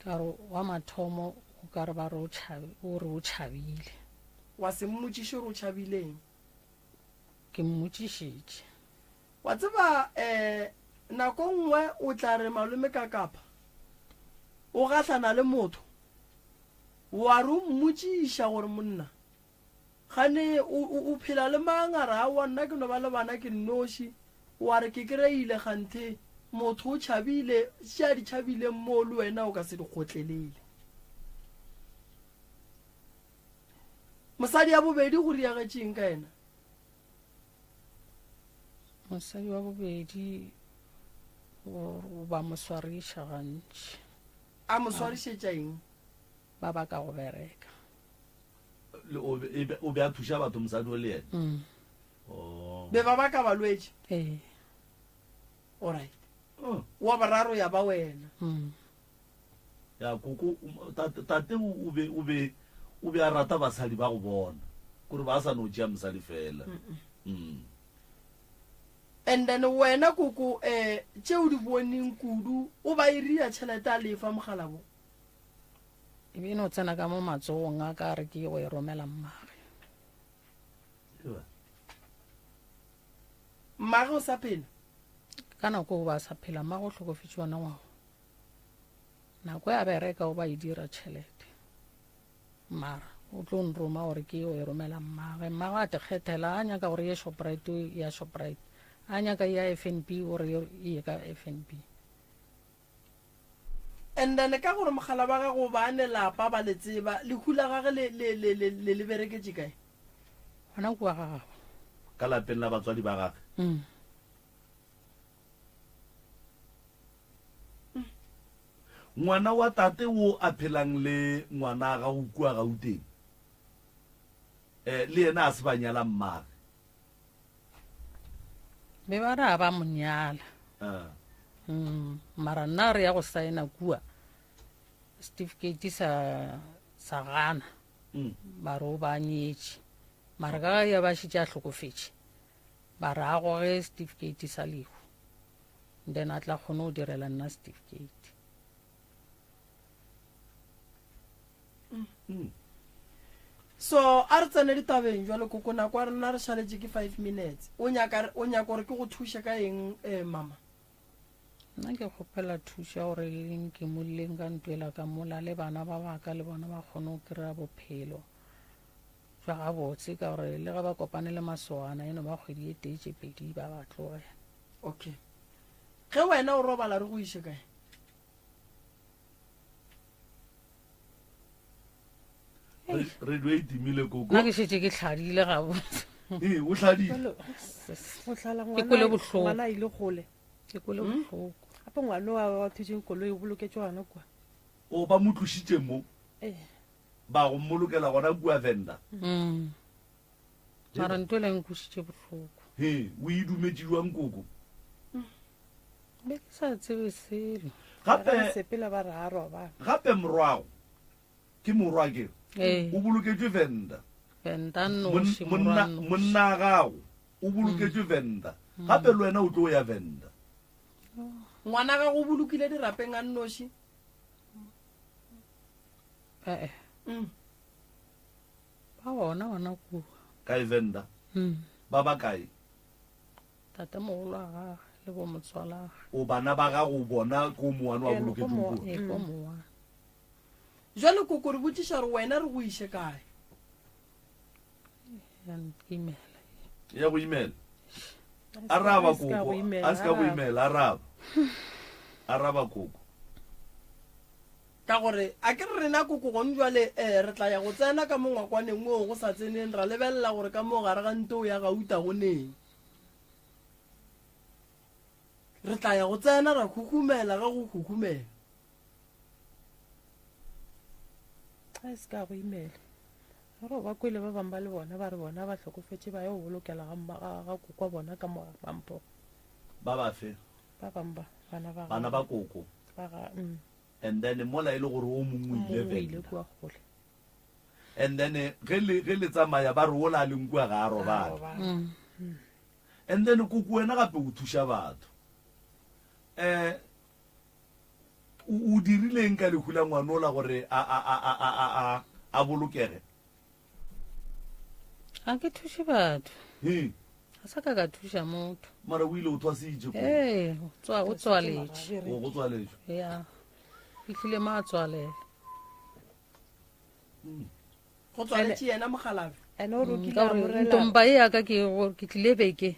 Ka re wa mathomo o ka re ba re o tšhabi, o re o tšhabile. Wa se mmotšiše gore o tšhabileng? Ke mmotšišitše. Wa tseba, um nako nngwe o tla re malome ka kapa o gahlana le motho, wa re o mmotšiša gore monna, gane o, o, o phela le mang? A re, aowa, nna ke no ba le bana ke nnoši. Wa re, ke kry-ile kganthe motho o tšhabile, tše a di tšhabileng moo le wena o ka se di kgotlelele. Mosadi ya bobedi go riagetšeng ka yena? Mosadi wa bobedi o ba mo swariša gantši. A mo swarišetša eng? Ba baka go bereka. O be a thuša batho mosadi o le yena? Mm. Oh. Be ba baka balwetši? Ee. Alright. Oh. Wa boraro ya ba wena. Mm. Ya koko tate, tate o be o be o be a rata basadi ba go bona. Kore ba sa no tšea mosadi fela. Mm. And then wena koko eh tše o di boneng kudu o ba iria tšhelete a lefa mogalabo. E be e no tsena ka mo matsogong a ka re ke go e romela mmage. Mmage o sa phela? Ka nako o ba sa phela, mmage o hlokofetše ona ngwaga. Nako ya bereka o ba e dira tšhelete. Mara o tlo nroma gore ke yo e romela mmage. Mmage a te kgethela, a nyaka gore ye Shoprite ya Shoprite. A nyaka ya FNB gore e ye ka FNB. And then ka gore mogala wa gago ba ne lapa ba le tseba, lehu la gage le le le le le le bereketše kae? Gona kua ga gabo. Ka lapeng la batswadi ba gage. Mm. Ngwana wa tate wo a phelang le ngwana gago kua Gauteng, eh, le yena a se ba nyala mmage. Be ba re a ba mo nyala. Ah. Mm, mara nna re ya go saena kua certificate sa sa gana. Mm. Ba re o ba nyetše. Mara ka ya ba šetše a hlokofetše. Ba re a goge certificate sa lehu. Then a tla kgone go direla nna certificate. Mm. So a re tsene ditabeng jwale koko nako ya rena re šaletše ke 5 minutes. O nyaka o nyaka gore ke go thuše ka eng eh mama? Nna ke kgopela thušo ya gore le nkimolleng ka ntwela ka mola le bana ba baka le bona ba kgone go kry-a bophelo jwa gabotse ka gore le ge ba kopane le masogana eno ba kgwedi e tee tše pedi ba ba tlogela. Okay. Ge wena o robala re go iše kae? Radio e timile koko. Nna ke šetše ke hladile gabotse. Ee, o hladile. Go hlala Ke kwele bohloko. ngwana a ile kgole. Ke kwele bohloko. Gape ngwana wa wa thutšeng koloi o boloketšwe gona kua. O ba mo tlošitše mo. Ee. Ba go mmolokela gona kua Venda. Mm. Mara ntho e le nkwešitše bohloko. He, o e dumetše jwang koko? Be ke sa tsebe selo. Gape Ba sepela ba re a robala. Gape morwago ke morwa ke Ee. o boloketšwe Venda. Venda noši, Monna morwa noši. monna gago o boloketšwe Venda. Gape le wena o tlo ya Venda. Ngwana gago o bolokile dirapeng a nnoši? Eh. Mm. Ba gona gona kua. Kae Venda? Mm. Ba ba kae? Tate mogolo wa gage le bo motswalage. O bana ba gago bona ko mowane wa boloketšweng kua? Ee, ko mowane. Jwale koko re botšiša gore wena re go iše kae? Ya nkimela. Ya go imela. Araba koko, a se ka go imela, araba. Araba koko. Ka gore a ke re rena koko gone jwale um re tla ya go tsena ka mo ngwakwaneng woo go sa tseneng ra lebelela gore ka mo gare ga ntoo ya gauta go neng. Re tla ya go tsena ra khukhumela ge go khukhumela. A se ka go imela. Gore ba kwele ba bangwe ba le bona ba re bona ba hlokofetše ba yo bolokela ga mma ga ga kokwa bona ka mo Mampho. Ba bafe? Ba bangwe ba, bana ba Bana ba koko. Ba ga. And then mola e le gore o mongwe o ile O mongwe o ile Venda. kua kgole. And then ge le ge le tsamaya ba re ola a leng kua ga a robala. Robala. And then koko wena gape o thuša batho. Eh o o dirileng ka lehu la ngwanola gore a a a a a a a a bolokege? Ga ke thuše batho. He. Ga sa ka ka thuša motho. Mara o ile o thwasitše ko. Ee, o tswa o tswaletše. O go tswaletšwe. Ya. Fihlile mo a tswalela. Go tswaletše yena mokgalabje. Ene o rokile Ka a gore morela. ntompa e ya ka ke go- ke tlile beke.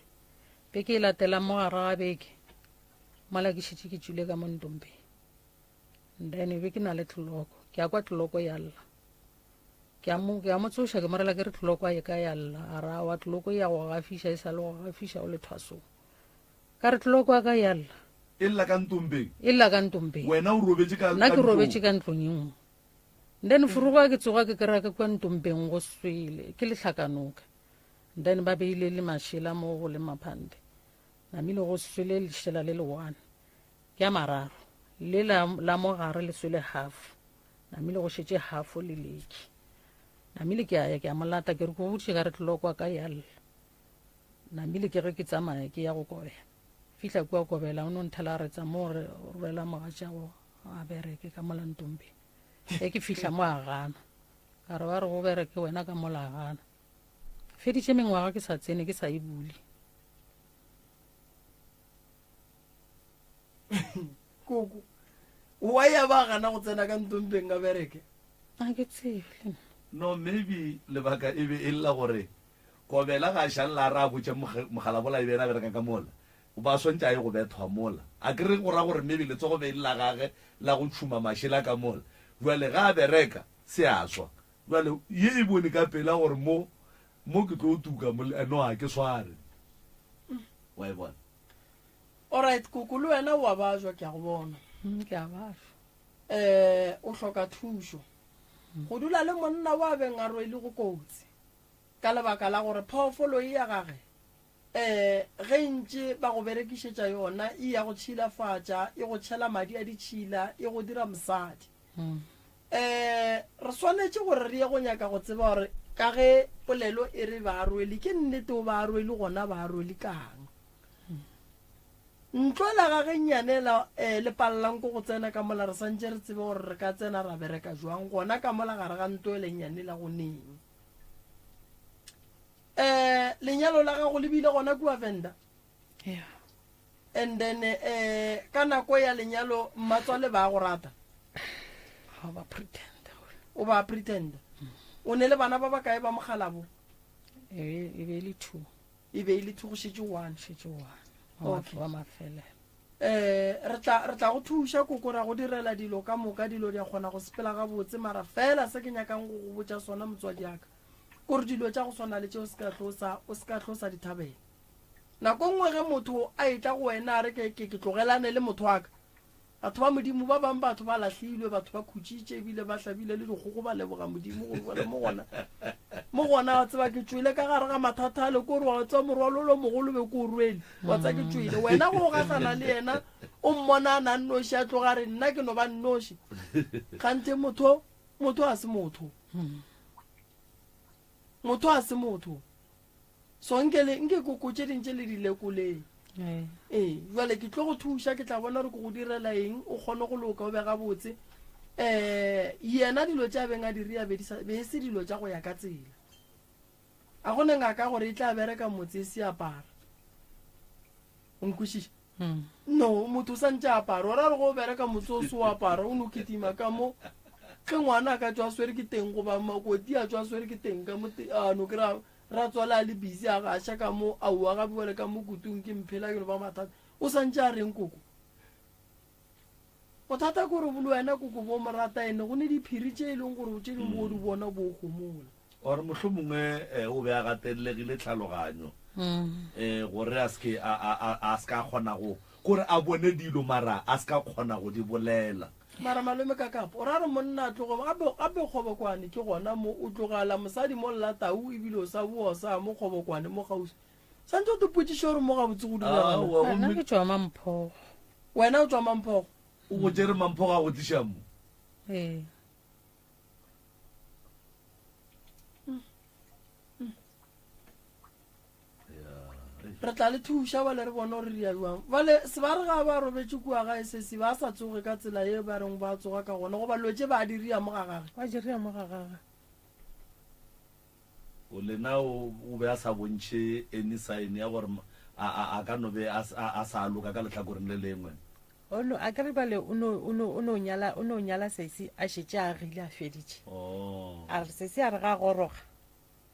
Beke e latelang mo gare ga beke. Mola ke šetše ke tšwile ka mo ntompeng. Then be ke na le tloloko. Ke a kwa tloloko ya lla. Ke a mo ke a mo tsoša ke mo rela ke re tloloko a ye ka ya lla. A re aowa tloloko e ya go gafiša e sa le go gafiša o le thwasong. Ka re tloloko ya ka ya lla. E lla ka ntompeng? E lla ka ntompeng. Wena o robetše ka Nna ka ke robetše ntlong? ka ntlong e nngwe. Then furuga ke tsoga ke kry-a ka kua ntompeng go swele ke lehlakanoka. Then ba beile le mašela mo go le maphante. Namile go swele lešela le le one. Ke a mararo. Le la, la mo gare le swele half. Namile go šetše half le leki. Namile ke a ya ke a mo lata ke re ko botše ka re tloloko ka ya lla. Namile ke ge ke tsamaya ke ya go kobela. Fihla kua kobela o no nthela a re tsa mo re rwela mogatšago a bereke ka mola ntompeng. Ge ke fihla mo a gana. Ka re ba re go bereke wena ka mola a gana. Feditše mengwaga ke sa tsene ke sa e bule. Koko, why a ba gana go tsena ka ntompeng a bereke? A ke tsebe le nna. No maybe lebaka e be e le la gore Kobela ga a šalela a re a botše Mogalabola e be yena a bereka ka mola, o ba swantše a ye go bethwa mola. A ke re go ra gore maybe letsogo be e le la gage la go tšhuma mašela ka mola. Bjale ga a bereka se a swa. Bjale ye e bone ka pela gore mo mo ke tlo tuka mo, no ga ke sware. Wa e bona? Alright koko le wena o a bajwa ke a go bona. Ke a bajwa. Eh o hloka thušo. Go dula le monna wa beng a rwele go kotsi. Ka lebaka la gore phoofolo e ya gage eh ge e ntše ba go berekišetša yona e ya go tšhilafatša, e go tšhela madi a ditšhila, e go dira mosadi. Eh re swanetše gore re ye go nyaka go tseba gore ka ge polelo e re ba rwele ke nnete o ba rwele gona ba rwele kang. Ntlo ela ga ge nnyane ela eh, le palelang ko go tsena ka mola re santše re tsebe gore re ka tsena ra bereka jwang gona ka mola gare ga ntlo ele nnyane ela go neng. Eh, lenyalo la gago le bile gona kua Venda? Yeah. And then eh, ka nako ya lenyalo mmatswale ba go rata? Ga ba pretend. O ba pretend. O ne le bana ba bakae ba mogalabo? E be e le two. E be e le two go šetše one. Šetše one. Okay. Wa mafelelo. Eh, re tla re tla go thuša koko ra go direla dilo ka moka dilo di a kgona go sepela gabotse mara fela se ke nyakang go go botša sona motswadi aka kore dilo tša go swana le tše o se ka tlo sa o se ka tlo sa di thabela nako nngwe ge motho a etla go wena a re ke ke ke tlogelane le motho wa ka Batho ba Modimo, ba bang batho ba lahlilwe, batho ba khutšitše ebile ba hlabile le dikgogo ba leboga Modimo gore bjale mo gona, mo gona wa tseba ke tšwele ka gare ga mathata ale kore wa tseba morwalo lo mogolo be ke o rwele, wa tseba ke tšwele. Wena go gahlana le yena o mmona a na nnoši a tloga a re nna ke no ba nnoši, kganthe motho, motho a se motho, motho a se motho. So nke le, nke koko tše ding tše le di lekoleng. Ee, jwale ke tlo go thuša, ke tla bona gore ke go direla eng, o kgone go loka, o be gabotse. Um yena dilo tše a beng a di ria be di sa, be e se dilo tša go ya ka tsela. A go ne ngaka gore e tla bereka motse e se apara. O nkwešiša? No, motho o santše a apara. O ra re go bereka motse o se o apara, o no kitima ka mo. Ge ngwana a ka tšwa a swere ke teng goba makoti a tšwa a swere ke teng ka mo, a no kry-a Ratswale a le busy a gaša ka mo, aowa ga bjale ka mo kutung ke mphela ke no ba mathata. O santše a reng koko? Bothata ke gore le wena koko bo mo rata ene go ne diphiri tše e leng gore tše dingwe bo di bona bo gomola. Or mohlomongwe eh, o be a gatelegile tlhaloganyo eh, gore a se a, a, a, a se ka kgona go kore a bone dilo mara a se ka kgona go di bolela. Mara malome Kakapo, o ra re monna a tloge gape gape Kgobokwane ke gona mo o tlogala mosadi mo lla tau ebile o sa boa o sa mo Kgobokwane mo kgauswi. Santse o topotšiše gore mo gabotse go Aowa, diragala. Nna gomme ke tšwa Mamphogo. Wena o tšwa Mamphogo? o go tšere Mamphogo a go tliša mo. Ee. Re tla le thuša bale re bone gore re ya jwang. Bale sebare ga ba robetše kua gae sesi ba sa tsoge ka tsela ye ba reng ba tsoga ka gona goba dilo tše ba di ria mo ga gage. Ba di ria mo ga gage. O lena o o be a sa bontšhe any sign ya gore a a a ka no be a a sa loka ka lehlakoreng le lengwe. O no a kere bale o no o no o no nyala o no nyala sesi a šetše a agile a feditše. Oh. A re sesi a re ga a goroga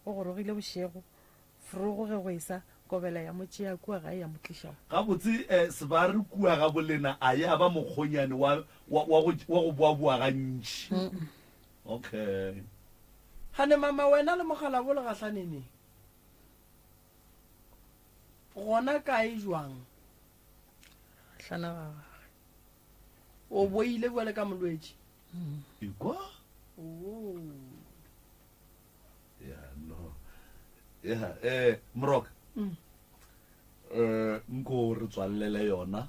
o gorogile bošego frogo ge go esa kobela ya mo tšea kua gae ya mo tliša mo. Gabotse eh Sebare kua ga bolena a ya ba mokgonyane wa wa wa go wa go boaboa gantši. Okay. Gane mama wena le mokgalabo le gahlane neng? Gona kae jwang? Gahlana ga gage. O boile bjale ka molwetši? Ekwa? Oh. Ya no. Ya eh Moroka. Mm. Eh nko re tswallele yona.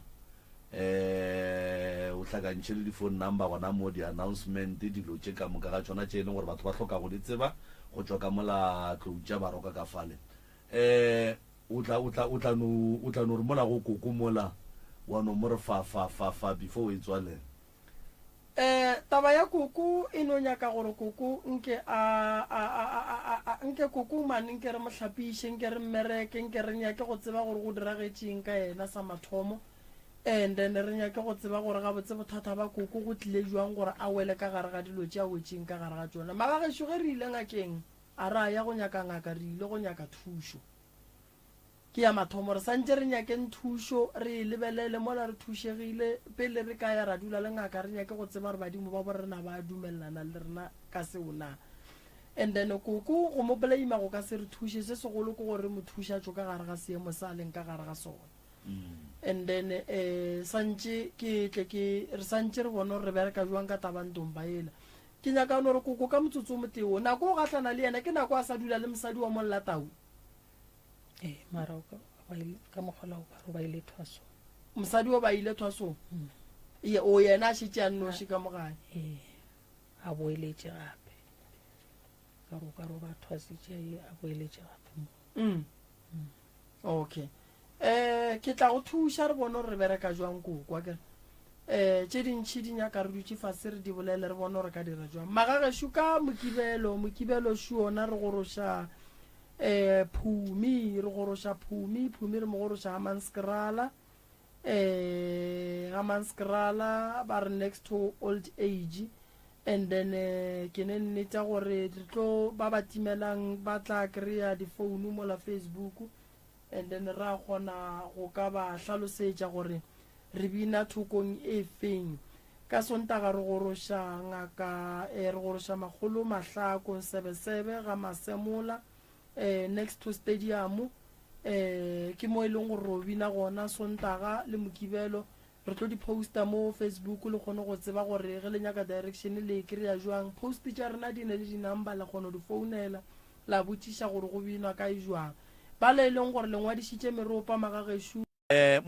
Eh o hlakantšhe le di-phone number gona mo di-announcement dilo tše ka moka ga tšona tše e leng gore batho ba hloka go di tseba go tšwa ka mola tlou tša baroka ka fale. Eh o tla o tla o tla no o tla no re mola go koko mola wa no mo re fa fa fa fa before o e tswalela. Eh, taba ya koko e no nyaka gore koko nke a, a, a, a, a, a, nke koko mane nke re mo hlapiše, nke re mmereke, nke re nyake go tseba gore go diragetšeng ka yena sa mathomo. And then re nyake go tseba gore gabotse bothata ba koko go tlile jwang gore a wele ka gare ga dilo tše a wetšeng ka gare ga tšona. Magagešo ge re ile ngakeng, a ra ya go nyaka ngaka, re ile go nyaka thušo. Ke ya mathomo re santše re nyakeng thušo, re e lebelele mola re thušegile. Pele re ka ya ra dula le ngaka, re nyake go tseba gore badimo ba borena ba dumelelana le rena ka seo na. And then koko go mo blame go ka se re thuše, se segolo ke gore re mo thuše a tšwe ka gare ga seemo se a leng ka gare ga sona. And then eh santše ke tle ke re santše re bone gore re bereka jwang ka taba ntomba yela. Ke nyaka no re koko ka motsotso o motee o, nako o gahlana le yena ke nako a sa dula le mosadi wa Mollatau. Ee, mara o ka, ba ile, ka mokgwa la o ka re ba ile thwasong. Mosadi o ba ile thwasong? Mm. Ye, o yena a šetše a nnoši ka mo gae? Ee, a boeletše gape. Ka re o ka re o ba thwasitše, a boeletše gape mo. Mm. Mm. Okay. Eh, ke tla go thuša re bone gore re bereka jwang koko, akere? Eh, tše dintšhi di nyaka re dutše fase re di bolele re bone gore ka dira jwang. Magagešo ka Mokibelo, Mokibelo šo ona re goroša eh Phumi, re goroša Phumi, Phumi re mo goroša Hammanskraal. Eh, Hammanskraal ba re next to old age. And then eh, ke ne nnete gore re tlo ba ba timelang ba tla kry-a difounu mola Facebook. And then ra kgona go ka ba hlalosetša gore re bina thokong e feng. Ka Sontaga re goroša ngaka, eh, re goroša makgolo Mahlako Sebesebe ga Masemola, eh, next to stadium. Eh, ke mo e leng gore ro bina gona Sontaga le Mokibelo. Re tlo di posta mo Facebook le kgone go tseba gore ge le nyaka direction le e kry-a jwang. Post tša rena di ne le di-number, la kgona go di founela la botšiša gore go binwa kae jwang. Ba le e leng gore le ngwadišitše meropa magagešo. Eh,